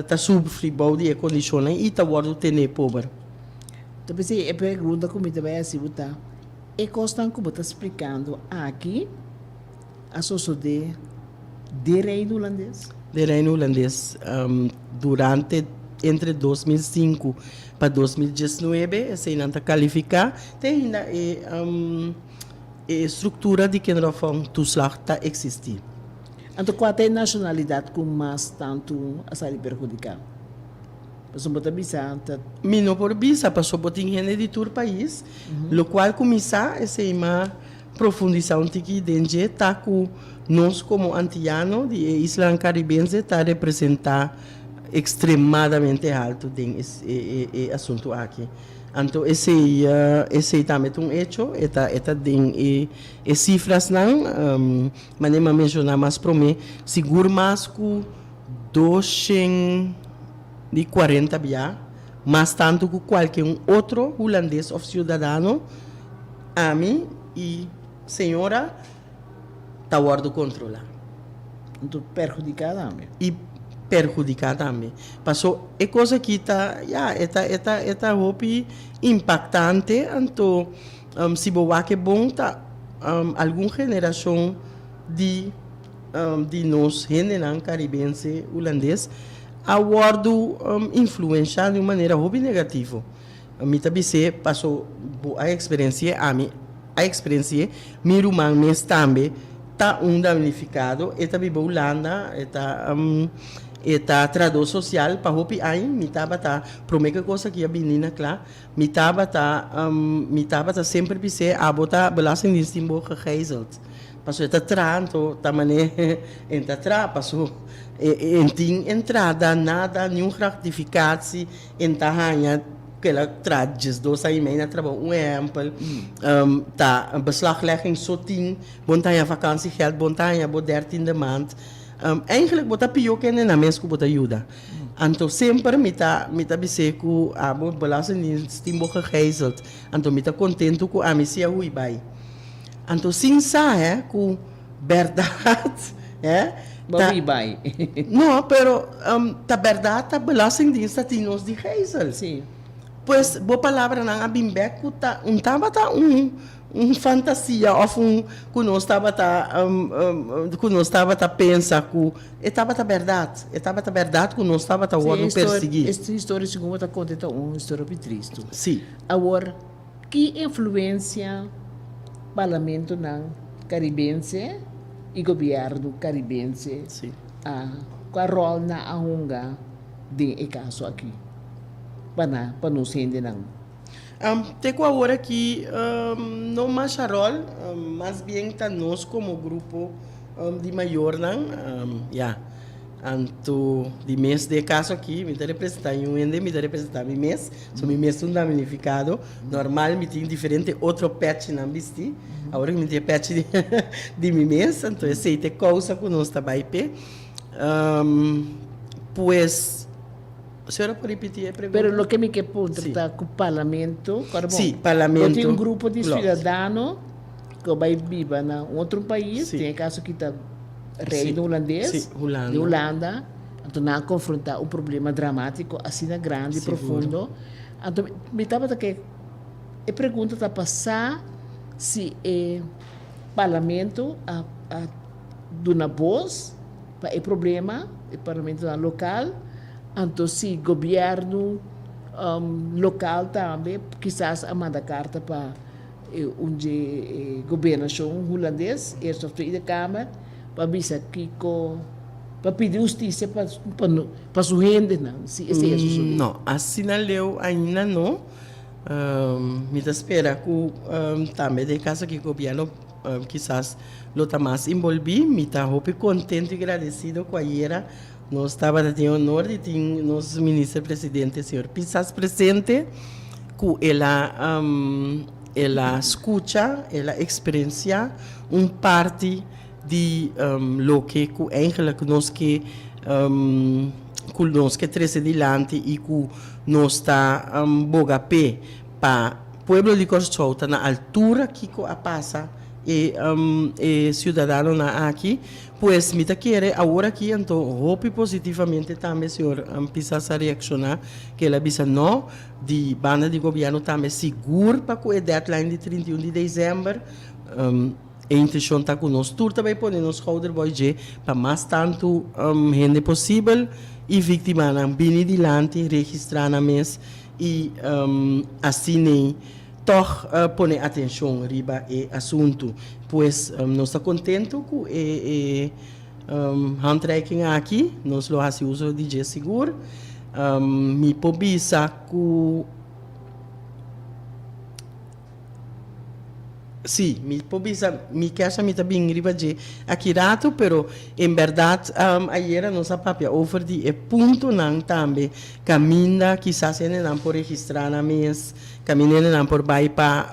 ta sufri bou di e kondishonnan i ta wòrdu tené pober. Ta p'esei e pregunta ku mi ta bai hasi bo ta, e kosnan ku bo ta splikando aki a sosodé den Reino Hulandes? Den Reino Hulandes durante entre 2005 pa 2019 eseinan ta kalifiká te ainda e e struktura di kinderopvangtoeslag ta eksistí. Anto kua ta e nashonalidat ku mas tantu a sali perhudiká? Pasobra bo ta bisa ta. Mi no por bisa pasobra bo tin hende di tur pais. Lokual ku mi sa esei m'a profundisá un tiki den dje ta ku nos komo antiano di e islanan karibense ta representá ekstremadamente haltu den e asuntu aki. Anto esei esei tambe ta un echo, e ta e ta den e e sifrasnan, manera mi a menshoná mas promé, sigur mas ku doshen di kuarenta bia mas tantu ku kualke un otro hulandes òf siudadano, ami i señora ta wòrdu kontrolá. Anto perhudiká tambe. I perhudiká tambe. Paso e kos aki ta, ya, e ta, e ta, e ta hopi impaktante, anto si bo wak e bon ta algun generashon di di nos hendenan karibense hulandes a wòrdu influenshá di un manera hopi negativo. Mi ta bis'é paso bo a eksperensi'é, ami a eksperensi'é, mi ruman mes tambe ta un damnifikado, e ta biba Hulanda, e ta e ta trahadó sosial pa hopi aña, mi tabata promé ku e kos aki a bini na kla, mi tabata mi tabata semper bis'é abo ta belastingdienst tin bo gegijzeld. Paso e ta traha anto ta mane en ta traha paso en tin entrada nada niun gratificatie en ta haña ku el a traha diesdos aña y mei na trabou un ehempel ta beslaglegging so tin bo ta haña vakantiegeld bo ta haña bo dertiende maand eigenlijk bo ta pio kende nan mes ku bo ta yuda anto semper mi ta mi ta bis'é ku abo belastingdienst tin bo gegijzeld anto mi ta contento ku ami si a hui bai. Anto sin sa hè ku bèrdat hè ta. Bo bai. No, pero ta bèrdat ta belastingdienst ta tin nos di gijzel. Sí. Pues bo palabranan a bin bèk ku ta un tabata un un fantasia òf un ku nos tabata ku nos tabata pensa ku e tabata bèrdat. E tabata bèrdat ku nos tabata wòrdu persiguí. Sí, e historia segun bo ta konta e ta un historia hopi tristu. Sí. Awor. Ki influensia parlamentonan karibense i gobièrnu karibense a kua ròl nan a hunga den e kaso aki pa nan pa nos hendenan? Te ku awor aki no masha ròl, mas bien ta nos komo grupo di mayornan ya. Anto di mes den e kaso aki mi ta representá un hende, mi ta representá mi mes. So mi mes ta un damnificado. Normal mi tin diferente otro pechinan bisti. Awor mi tin e pechi di mi mes, anto esei ta e kousa ku nos ta bai p'e. Pues, señora por ripití e pregunta? Pero loke mi ke puntra ta ku parlamento, kòrda bon? Sí, parlamento. Bo tin un grupo di siudadano ku bai biba na un otro pais, den e kaso aki ta Reino Hulandes, di Hulanda. Anto nan a konfrontá un problema dramátiko asina grandi i profundo. Anto mi tabata ke e pregunta ta pasá si e parlamento a a duna bos pa e problema, e parlamentonan lokal, anto si gobièrnu lokal tambe kisas a manda karta pa e un dje gobernashon hulandes, Eerste of Tweede Kamer, pa bisa kiko, pa pidi hustisia pa pa su hendenan, si esei a sosodé. No, asina leu ainda no. Mi ta spera ku tambe den kaso aki gobièrnu kisas lo ta mas inbolbí. Mi ta hopi kontentu i gradesido ku ayera Nos tabata tin honor di tin nos Minister Presidente señor Pisas presente cu el a el a scucha, el a experiencia un parti di loke cu eigenlijk nos ke cu nos ke trece dilanti y cu nos ta boga p'e pa pueblo di Corsou ta na altura kico a pasa e e ciudadanonan aki. Pues mi ta kere awor aki anto hopi positivamente tambe señor Pisas a reacciona ke el a bisa no di banda di gobierno tambe sigur pa cu e deadline di 31 di december e intencion ta cu nos tur ta bay pone nos schouder boy dje pa mas tanto hende posibel y victimanan bini dilanti registra nan mes y asiney Tòg pone atenshon riba e asuntu. Pues nos ta kontentu ku e handreiking aki. Nos lo hasi uso di dje sigur. Mi por bisa ku Sí, mi por bisa mi kesha mi ta bin riba dje aki rato, pero en bèrdat ayera nos a papia over di e puntonan tambe kaminda kisas hendenan por registrá nan mes, kaminda hendenan por bai pa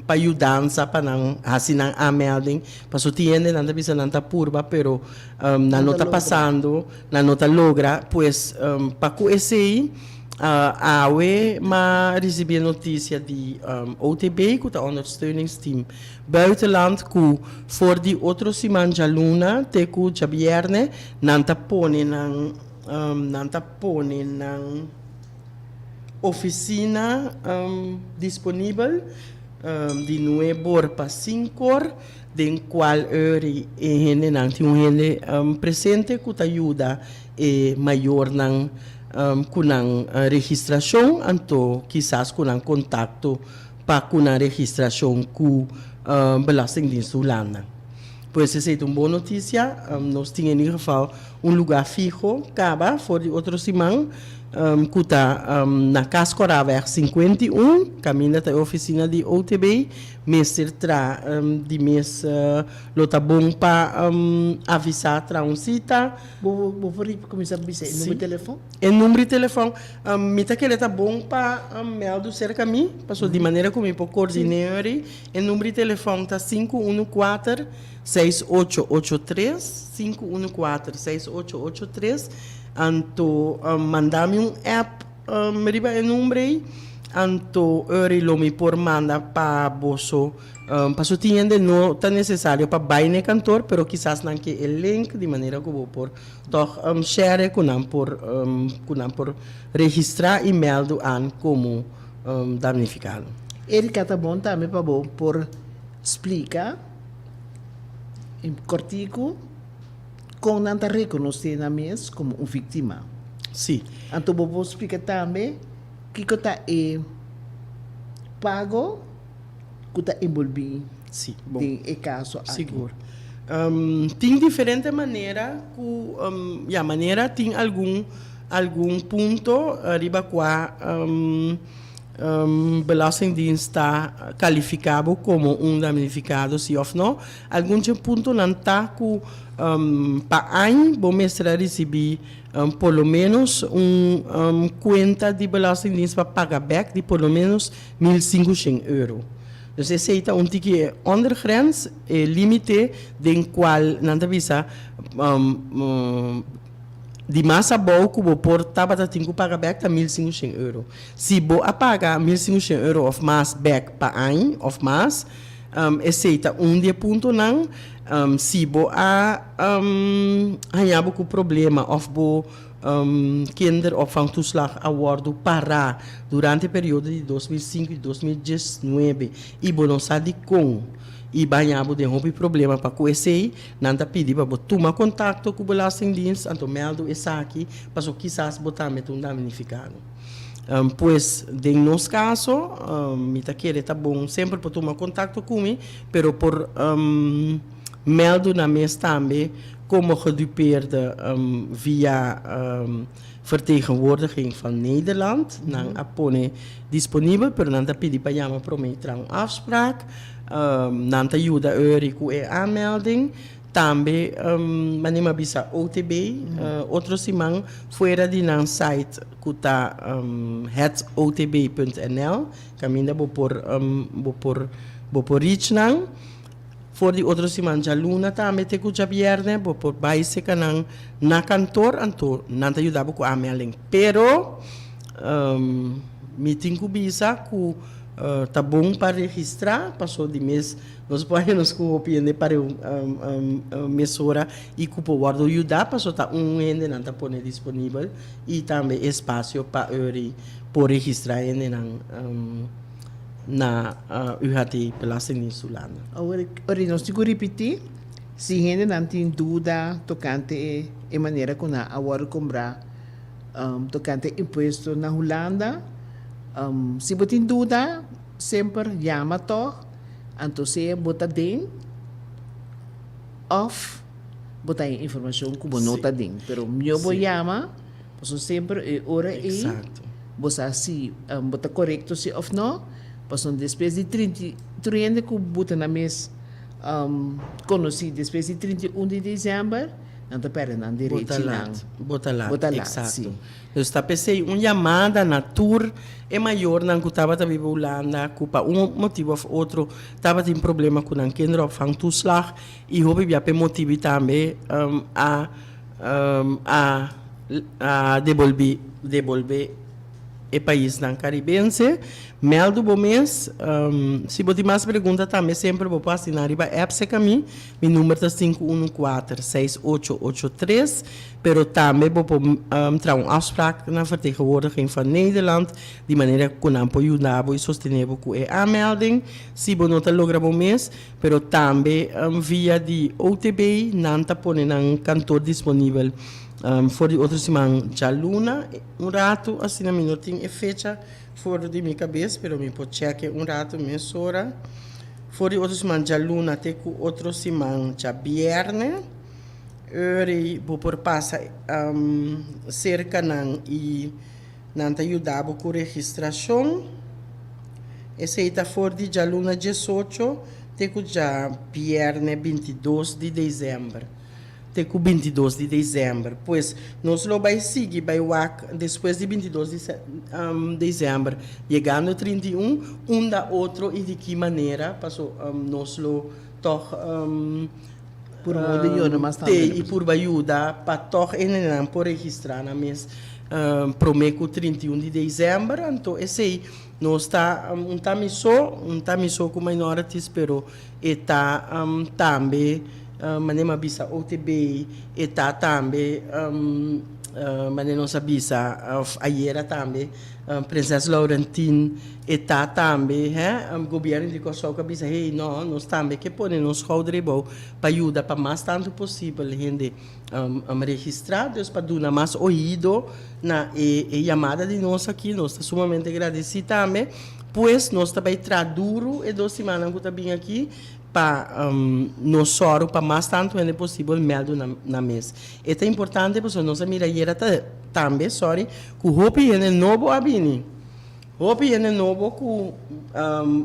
pa yudansa pa nan hasi nan aanmelding, pasobra tin hendenan ta bisa nan ta purba pero nan no ta pasando. Nan no ta logra, pues pa ku esei awe m'a risibí e notisia di OTB ku ta Ondersteuningsteam Buitenland ku for di otro siman djaluna te ku djabièrnè nan ta pone nan nan ta pone nan ofisina disponibel di nuebor pa sinkor. Den cual eur e hendenan tin un hende presente cu ta yuda e mayornan cu nan registracion, anto kisas cu nan contacto pa cu nan registracion cu Belastingdienst Hulanda. Pues esey ta un bon noticia, nos tin en ieder geval un lugar fiho caba for di otro siman cu ta na Cas Coraweg 51, caminda ta e oficina di OTB. Mester tra di mes lo ta bon pa avisá tra un sita. Bo bo por kuminsá bisa e number di telefòn? E number di telefòn, mi ta kere ta bon pa mèldu serka mi, pasobra di manera ku mi por koordiné ori. E number di telefòn ta 514 6883, 514 6883. Anto manda mi un app. Riba e number ei, anto ori lo mi por manda pa boso. Paso tin hende no ta necesario pa bai na e kantoor, pero kisas nan ke e link di manera ku bo por tòg share ku nan por ku nan por registrá i mèldu an komo damnifikado. Erika, ta bon tambe pa bo por splika en kòrtiku Kon nan ta rekonosé nan mes komo un víktima? Sí. Anto bo por splika tambe kiko ta e pago ku ta enbolbí Sí, bon. den e kaso aki. Sigur. Tin diferente manera ku, ya, manera tin algun algun punto riba kua Belastingdienst ta kalifiká bo komo un damnifikado sí òf no. Algun dje puntonan ta ku pa añ bo mester a risibí por lo ménos un kuenta di Belastingdienst pa paga bèk di por lo ménos 1500 euro. Dus esei ta un tiki e ondergrens, e límite den kual nan ta bisa di mas abou ku bo por tabata tin ku paga bèk ta 1500 euro. Si bo a paga 1500 euro òf mas bèk pa añ òf mas, Esei ta un di e puntonan. Si bo a haña bo ku problema òf bo kinderopvangtoeslag a wòrdu pará durante e periodo di 2005 i 2019 i bo no sa dikon i bo a haña bo den hopi problema pa ku esei, nan ta pidi pa bo tuma kontakto ku Belastingdienst anto mèldu esaki pasobra kisas bo tambe ta un damnifikado. Pues den nos caso mi ta kere ta bon semper por tuma contacto cu mi, pero por meldo na mes tambe como gedupeerde via vertegenwoordiging van Nederland. Nan a pone disponibel, pero nan ta pidi pa yama prome y traha un afspraak. Nan ta yuda uri cu e aanmelding. Tambe manera mi a bisa OTB otro siman fuera di nan site ku ta hetotb.nl kaminda bo por bo por bo por reach nan. For di otro siman djaluna tambe te ku djabièrnè bo por bai seka nan na kantor anto nan ta yuda bo ku aanmelding. Pero mi tin ku bisa ku ta bon pa registrá paso di mes Nos por haña nos ku hopi hende pareu mesora i ku por wòrdu yudá pasobra ta un hendenan ta pone disponibel i tambe espasio pa ori por registrá hendenan na UHT Belastingdienst Hulanda. Awor ori nos tin ku ripití si hendenan tin duda tokante e manera ku nan a wòrdu kombrá tokante impuesto na Hulanda. Si bo tin duda semper yama tòg. Anto sea bo ta den of bo ta haña informacion cu bo no ta den. Pero mihor bo yama. Pasobra semper e ora ei bo sa si bo ta korekto si òf nò. Pasobra despues di trinta i tur hende ku buta nan mes konosí despues di 31 di desèmber, nan ta pèrdè nan derechinan. Bo ta lat, bo ta lat, eksakto. Dus ta p'esei un yamada na tur e mayornan ku tabata biba Hulanda ku pa un motibu òf otro tabatin problema ku nan kinderopvangtoeslag i hopi bia p'e motibu tambe a a a debolbí debolbé e paisnan karibense. Mèldu bo mes. Si bo tin mas pregunta tambe semper bo por hasi nan riba app serka mi. Mi number ta sinku unu kuater seis ocho ocho tres. Pero tambe bo por traha un afspraak na Vertegenwoordiging van Nederland di manera ku nan por yuda bo i sostené bo ku e aanmelding si bo no ta logra bo mes. Pero tambe via di OTB nan ta pone nan kantoor disponibel for di otro siman djaluna un ratu asina mi no tin e fecha for di mi kabes pero mi por chèk'e un ratu mesora for di otro siman djaluna te ku otro siman djabièrnè ori bo por pasa serka nan i Nan ta yuda bo ku registrashon. Esei ta for di djaluna 18 te ku djabièrnè 22 di desèmber. Te ku 22 di desèmber. Pues, nos lo bai sigui bai wak despues di 22 di desèmber, yegando 31, unda otro i di ki manera, paso nos lo tòg Purba di yuda mas tantu. Te i purba yuda pa tòg e hendenan por registrá nan mes promé ku 31 di desèmber. Anto esei nos ta un ta mi so, un ta mi so ku minorities, pero e ta tambe manera mi a bisa OTB, e ta tambe manera nos a bisa òf ayera tambe Prinses Laurentien, e ta tambe he gobièrnu di Kòrsou ku a bisa hey no nos tambe ke pone nos skouder ebou pa yuda pa mas tantu posibel hende registrá dus pa duna mas oido na e e yamada di nos aki nos ta sumamente gradesí tambe pues nos ta bai traha duru e dos simannan ku ta bin aki pa nos sòru pa mas tantu hende posibel mèldu nan mes e ta importante pasobra nos a mira ayera ta tambe sorry ku hopi hende nobo a bini. Hopi hende nobo ku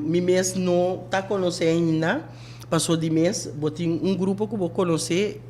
mi mes no ta konosé ainda, paso di mes bo tin un grupo ku bo konosé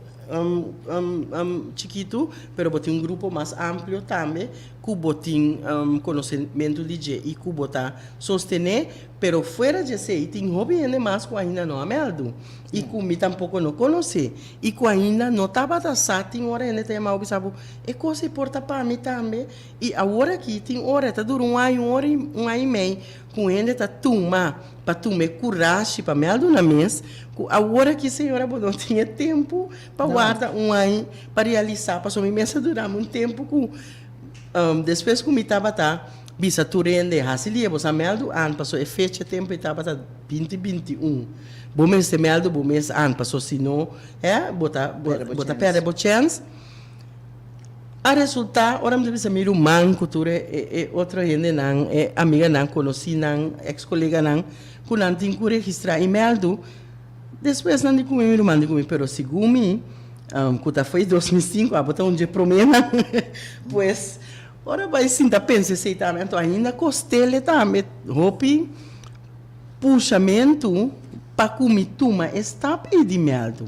chikitu, pero bo tin un grupo mas amplio tambe ku bo tin konosementu di dje i ku bo ta sostené, pero fuera di esei tin hopi hende mas ku ainda no a mèldu i ku mi tampoko no konosé i ku ainda no tabata sa. Tin ora hende ta yama bo bisa bo e kos ei por ta pa mi tambe. I awor aki tin ora ta dura un aña, un ora i un aña i mei ku un hende ta tuma pa tuma e kurashi pa mèldu nan mes ku awor aki señora bo no tin e tempu pa warda un aña pa realisá pasobra mi mes a dura mi un tempu ku despues ku mi tabata bisa tur hende hasi lia bo sa mèldu an pasobra e fecha e tempu ei tabata 2021 bo mester mèldu bo mes an pasobra si no bo ta bo ta pèrdè bo chèns. A resultá, ora mi ta bisa mi ruman ku tur e e otro hendenan, e amiganan, konosínan, eks koleganan, ku nan tin ku registrá i mèldu, despues nan di ku mi, mi ruman di ku mi, pero segun mi, ku ta foi 2005, abo ta un dje proménan. Pues, ora bai sinta pensa esei tambe, anto ainda kost'el tambe hopi. Pushamentu pa ku mi tuma e stap ei di mèldu.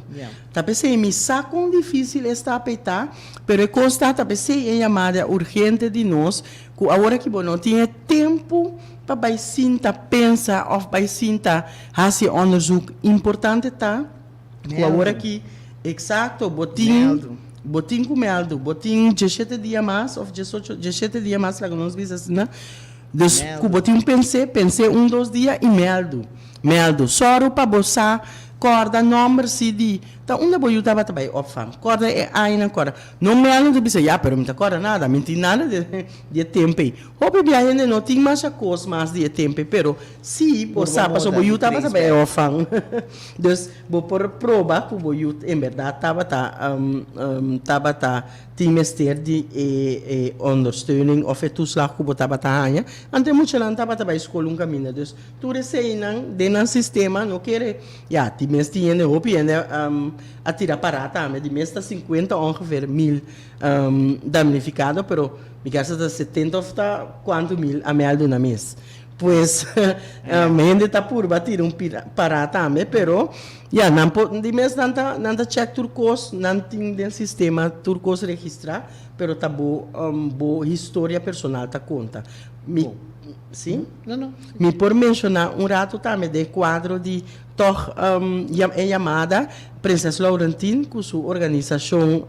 Ta p'esei mi sa kon difísil e stap ei ta, pero e kos ta, ta p'esei e yamada urgente di nos ku awor aki bo no tin e tempu pa bai sinta pensa òf bai sinta hasi e òndersuk. Importante ta ku awor aki, eksakto, bo tin bo tin ku mèldu, bo tin 17 dia mas òf 18, 17 dia mas laga nos bisa asina. Dus ku bo tin pens'é, pens'é un dos dia i mèldu. Mèldu. Sòru pa bo sa kòrda nòmber si di ta unda bo yu tabata bai opvang. Kòrda e añanan, kòrda. No mèldu ta bisa, ya, pero mi ta kòrda nada, mi tin nada di e tempu ei. Hopi bia hende no tin masha kos mas di e tempu ei, pero si bo sa pasobra bo yu tabata bai opvang. Dus bo por proba ku bo yu en bèrdat tabata tabata Tin mester di e e ondersteuning of e toeslag ku bo tabata haña. Anto e muchanan tabata bai skol un kaminda. Dus tur eseinan den nan sistema no kere, ya, tin mes tin hende, hopi hende. a tira pará tambe, di mes ta 50 ongeveer mil damnificado, pero mi kasa ta 70 of ta cuanto mil a mèldu na mes. Pues hende ta purba tira un pará tambe, pero ya nan por di mes nan ta nan ta check tur kos, nan tin den sistema tur kos registrá, pero ta bo bo historia personal ta konta. Mi si? No, no. Mi por menshoná un rato tambe den kuadro di tòg e yamada Prinses Laurentien ku su organisashon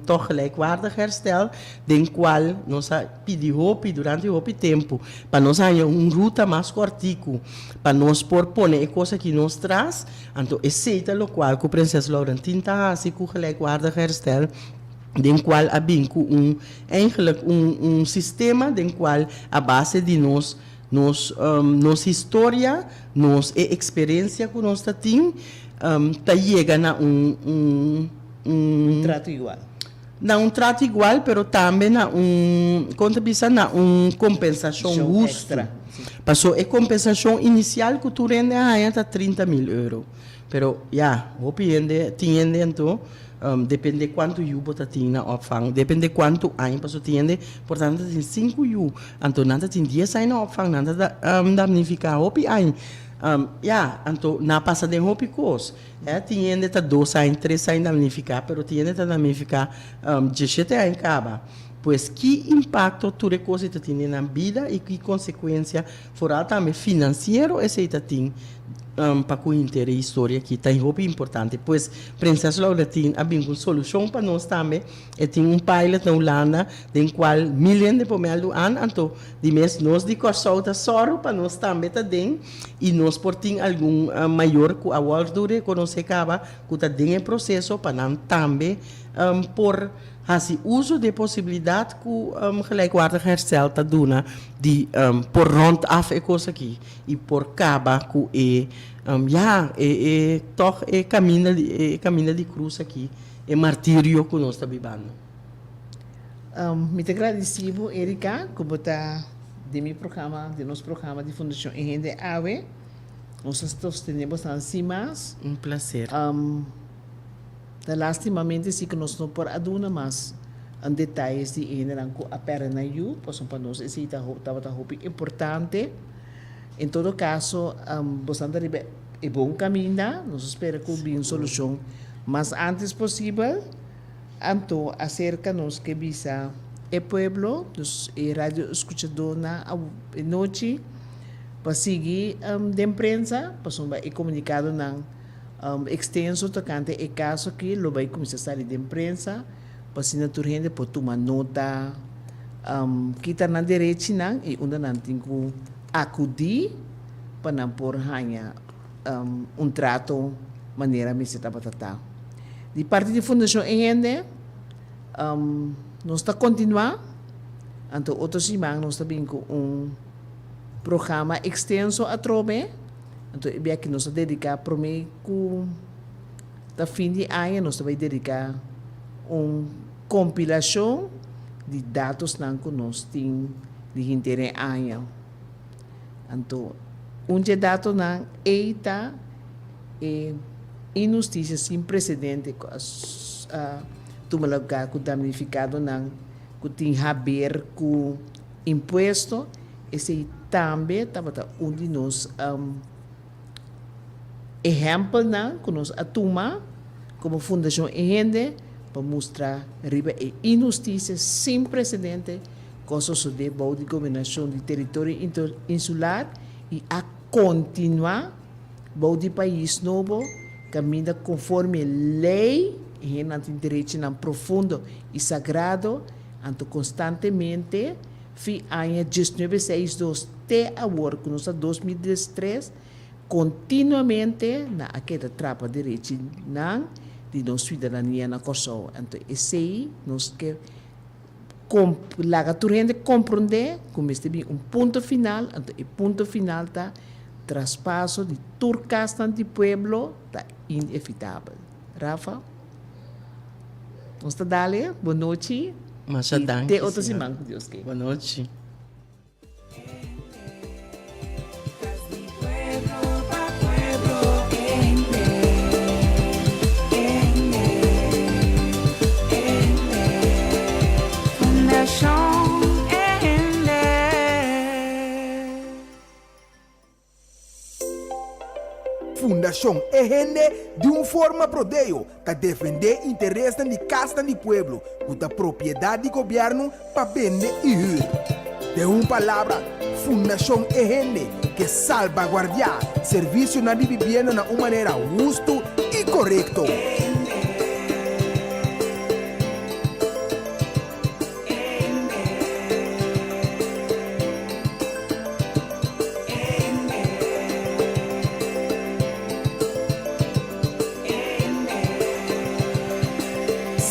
Tòg Gelijkwaardig Herstel den kual nos a pidi hopi durante hopi tempu pa nos haña un ruta mas kòrtiku pa nos por pone e kos aki nos tras, anto esei ta lokual ku Prinses Laurentien ta hasi ku Gelijkwaardig Herstel den kual a bin ku un eigenlijk un un sistema den kual a base di nos nos nos historia, nos e eksperensia ku nos ta tin ta yega na un un un trato igual. Na un trato igual pero tambe na un kon ta bisa na un kompensashon hustu. Paso e kompensashon inisial ku tur hende a haña ta 30.000 euro. Pero ya, hopi hende tin hende anto depende kuantu yu bo ta tin na opvang, depende kuantu aña paso tin hende por ta nan ta tin sinku yu anto nan ta tin dies aña na opvang nan ta damnifiká hopi aña. Ya, anto nan a pasa den hopi kos. Tin hende ta dos aña, tres aña damnifiká, pero tin hende ta damnifiká dieshete aña kaba. Pues ki impakto tur e kos ei ta tin den nan bida i ki konsekuensia, foral tambe finansiero esei ta tin pa ku henter e historia aki ta hopi importante. Pues Prinses Laura tin a bin ku un solushon pa nos tambe. E tin un pilot na Hulanda den kual mil hende por mèldu an, anto di mes nos di Kòrsou ta sòru pa nos tambe ta den i nos por tin algun mayor ku a wòrdu rekonosé kaba ku ta den e proseso pa nan tambe por hasi uso di e posibilidat ku Gelijkwaardig Herstel ta duna di por rònt af e kos aki i por kaba ku e ya e e tòg e kaminda di e kaminda di krus aki e martirio ku nos ta bibando. Mi ta gradisí bo Erika ku bo ta den mi programa den nos programa di Fundashon E Hende Awe. Nos ta sostené boso sin mas. Un plaser. Ta lastimamente si ku nos no por a duna mas detayes di e hendenan ku a pèrdè nan yu, pasobra pa nos esei ta tabata hopi importante. En todo kaso, bosan ta riba e bon kaminda, nos a spera ku bin un solushon mas antes posibel. Anto aserka nos ke bisa e pueblo, dus e radio eskuchadónan e nochi, pa sigui den prensa, pasobra e komunikadonan Extenso tocante e caso aki lo bay cuminsa sali den prensa pa asina tur hende por tuma nota kita nan derechinan y unda nan tin cu acudi pa nan por haya un trato manera mester tabata ta. Di parti di Fundacion E Hende nos ta continua anto otro siman nos ta bin cu un programa extenso atrobe. Anto e biaha ki nos a dediká promé ku ta fin di aña nos ta bai dediká un kompilashon di datosnan ku nos tin di henter e aña. Anto un dje datonan ei ta e inhustisia sin presedente ku a tuma lugá ku damnifikadonan ku tin haber ku impuesto. Esei tambe tabata un di nos ehèmpelnan ku nos a tuma komo Fundashon E Hende pa mustra riba e inhustisia sin presedente ku a sosodé bou di gobernashon di teritorio insular i a kontinuá bou di pais nobo kaminda konforme lei e hendenan tin derechinan profundo i sagrado anto konstantemente Fi aña 1962 te awor ku nos ta 2013, kontinuamente nan a keda trapa derechinan di nos suidadania na Kòrsou. Anto esei nos ke laga tur hende komprondé ku mester bin un punto final, anto e punto final ta traspaso di tur kasnan di pueblo ta inevitabel. Rafa? Nos ta dale, bon nochi. Masha danki. Te otro siman ku Dios ke. Bon nochi. Fundashon E Hende di un forma prodeo ta defendé interesnan di kasnan di pueblo ku ta propiedat di gobièrnu pa bende i hür. Den un palabra, Fundashon E Hende ke salbaguardiá servisionan di bibienda na un manera hustu i korekto.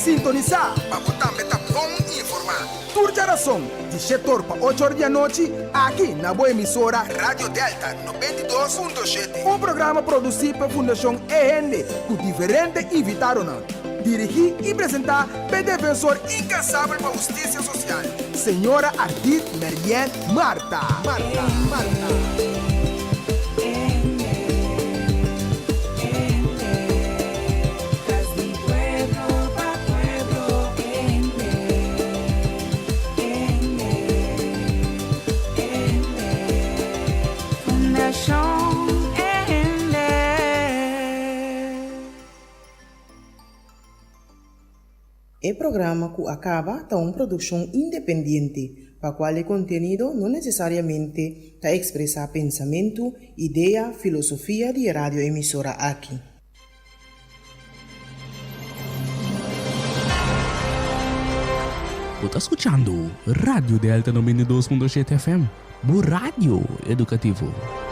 Sintonisá pa bo tambe ta bon informá. Tur djarason di shetor pa ochor di anochi aki na bo emisora Radio Delta 92.7. Un programa produsí pa Fundashon E Hende ku diferente invitadonan. Dirigí i presentá p'e defensor inkansabel pa hustisia sosial, señora Ardit Merien Martha. Martha. Martha. E programa ku a kaba ta un produkshon independiente, pa kual e kontenido no nesesariamente ta ekspresá pensamentu, idea, filosofia di e radioemisora aki. Bo ta skuchando Radio Delta 92.7 FM, bo radio edukativo.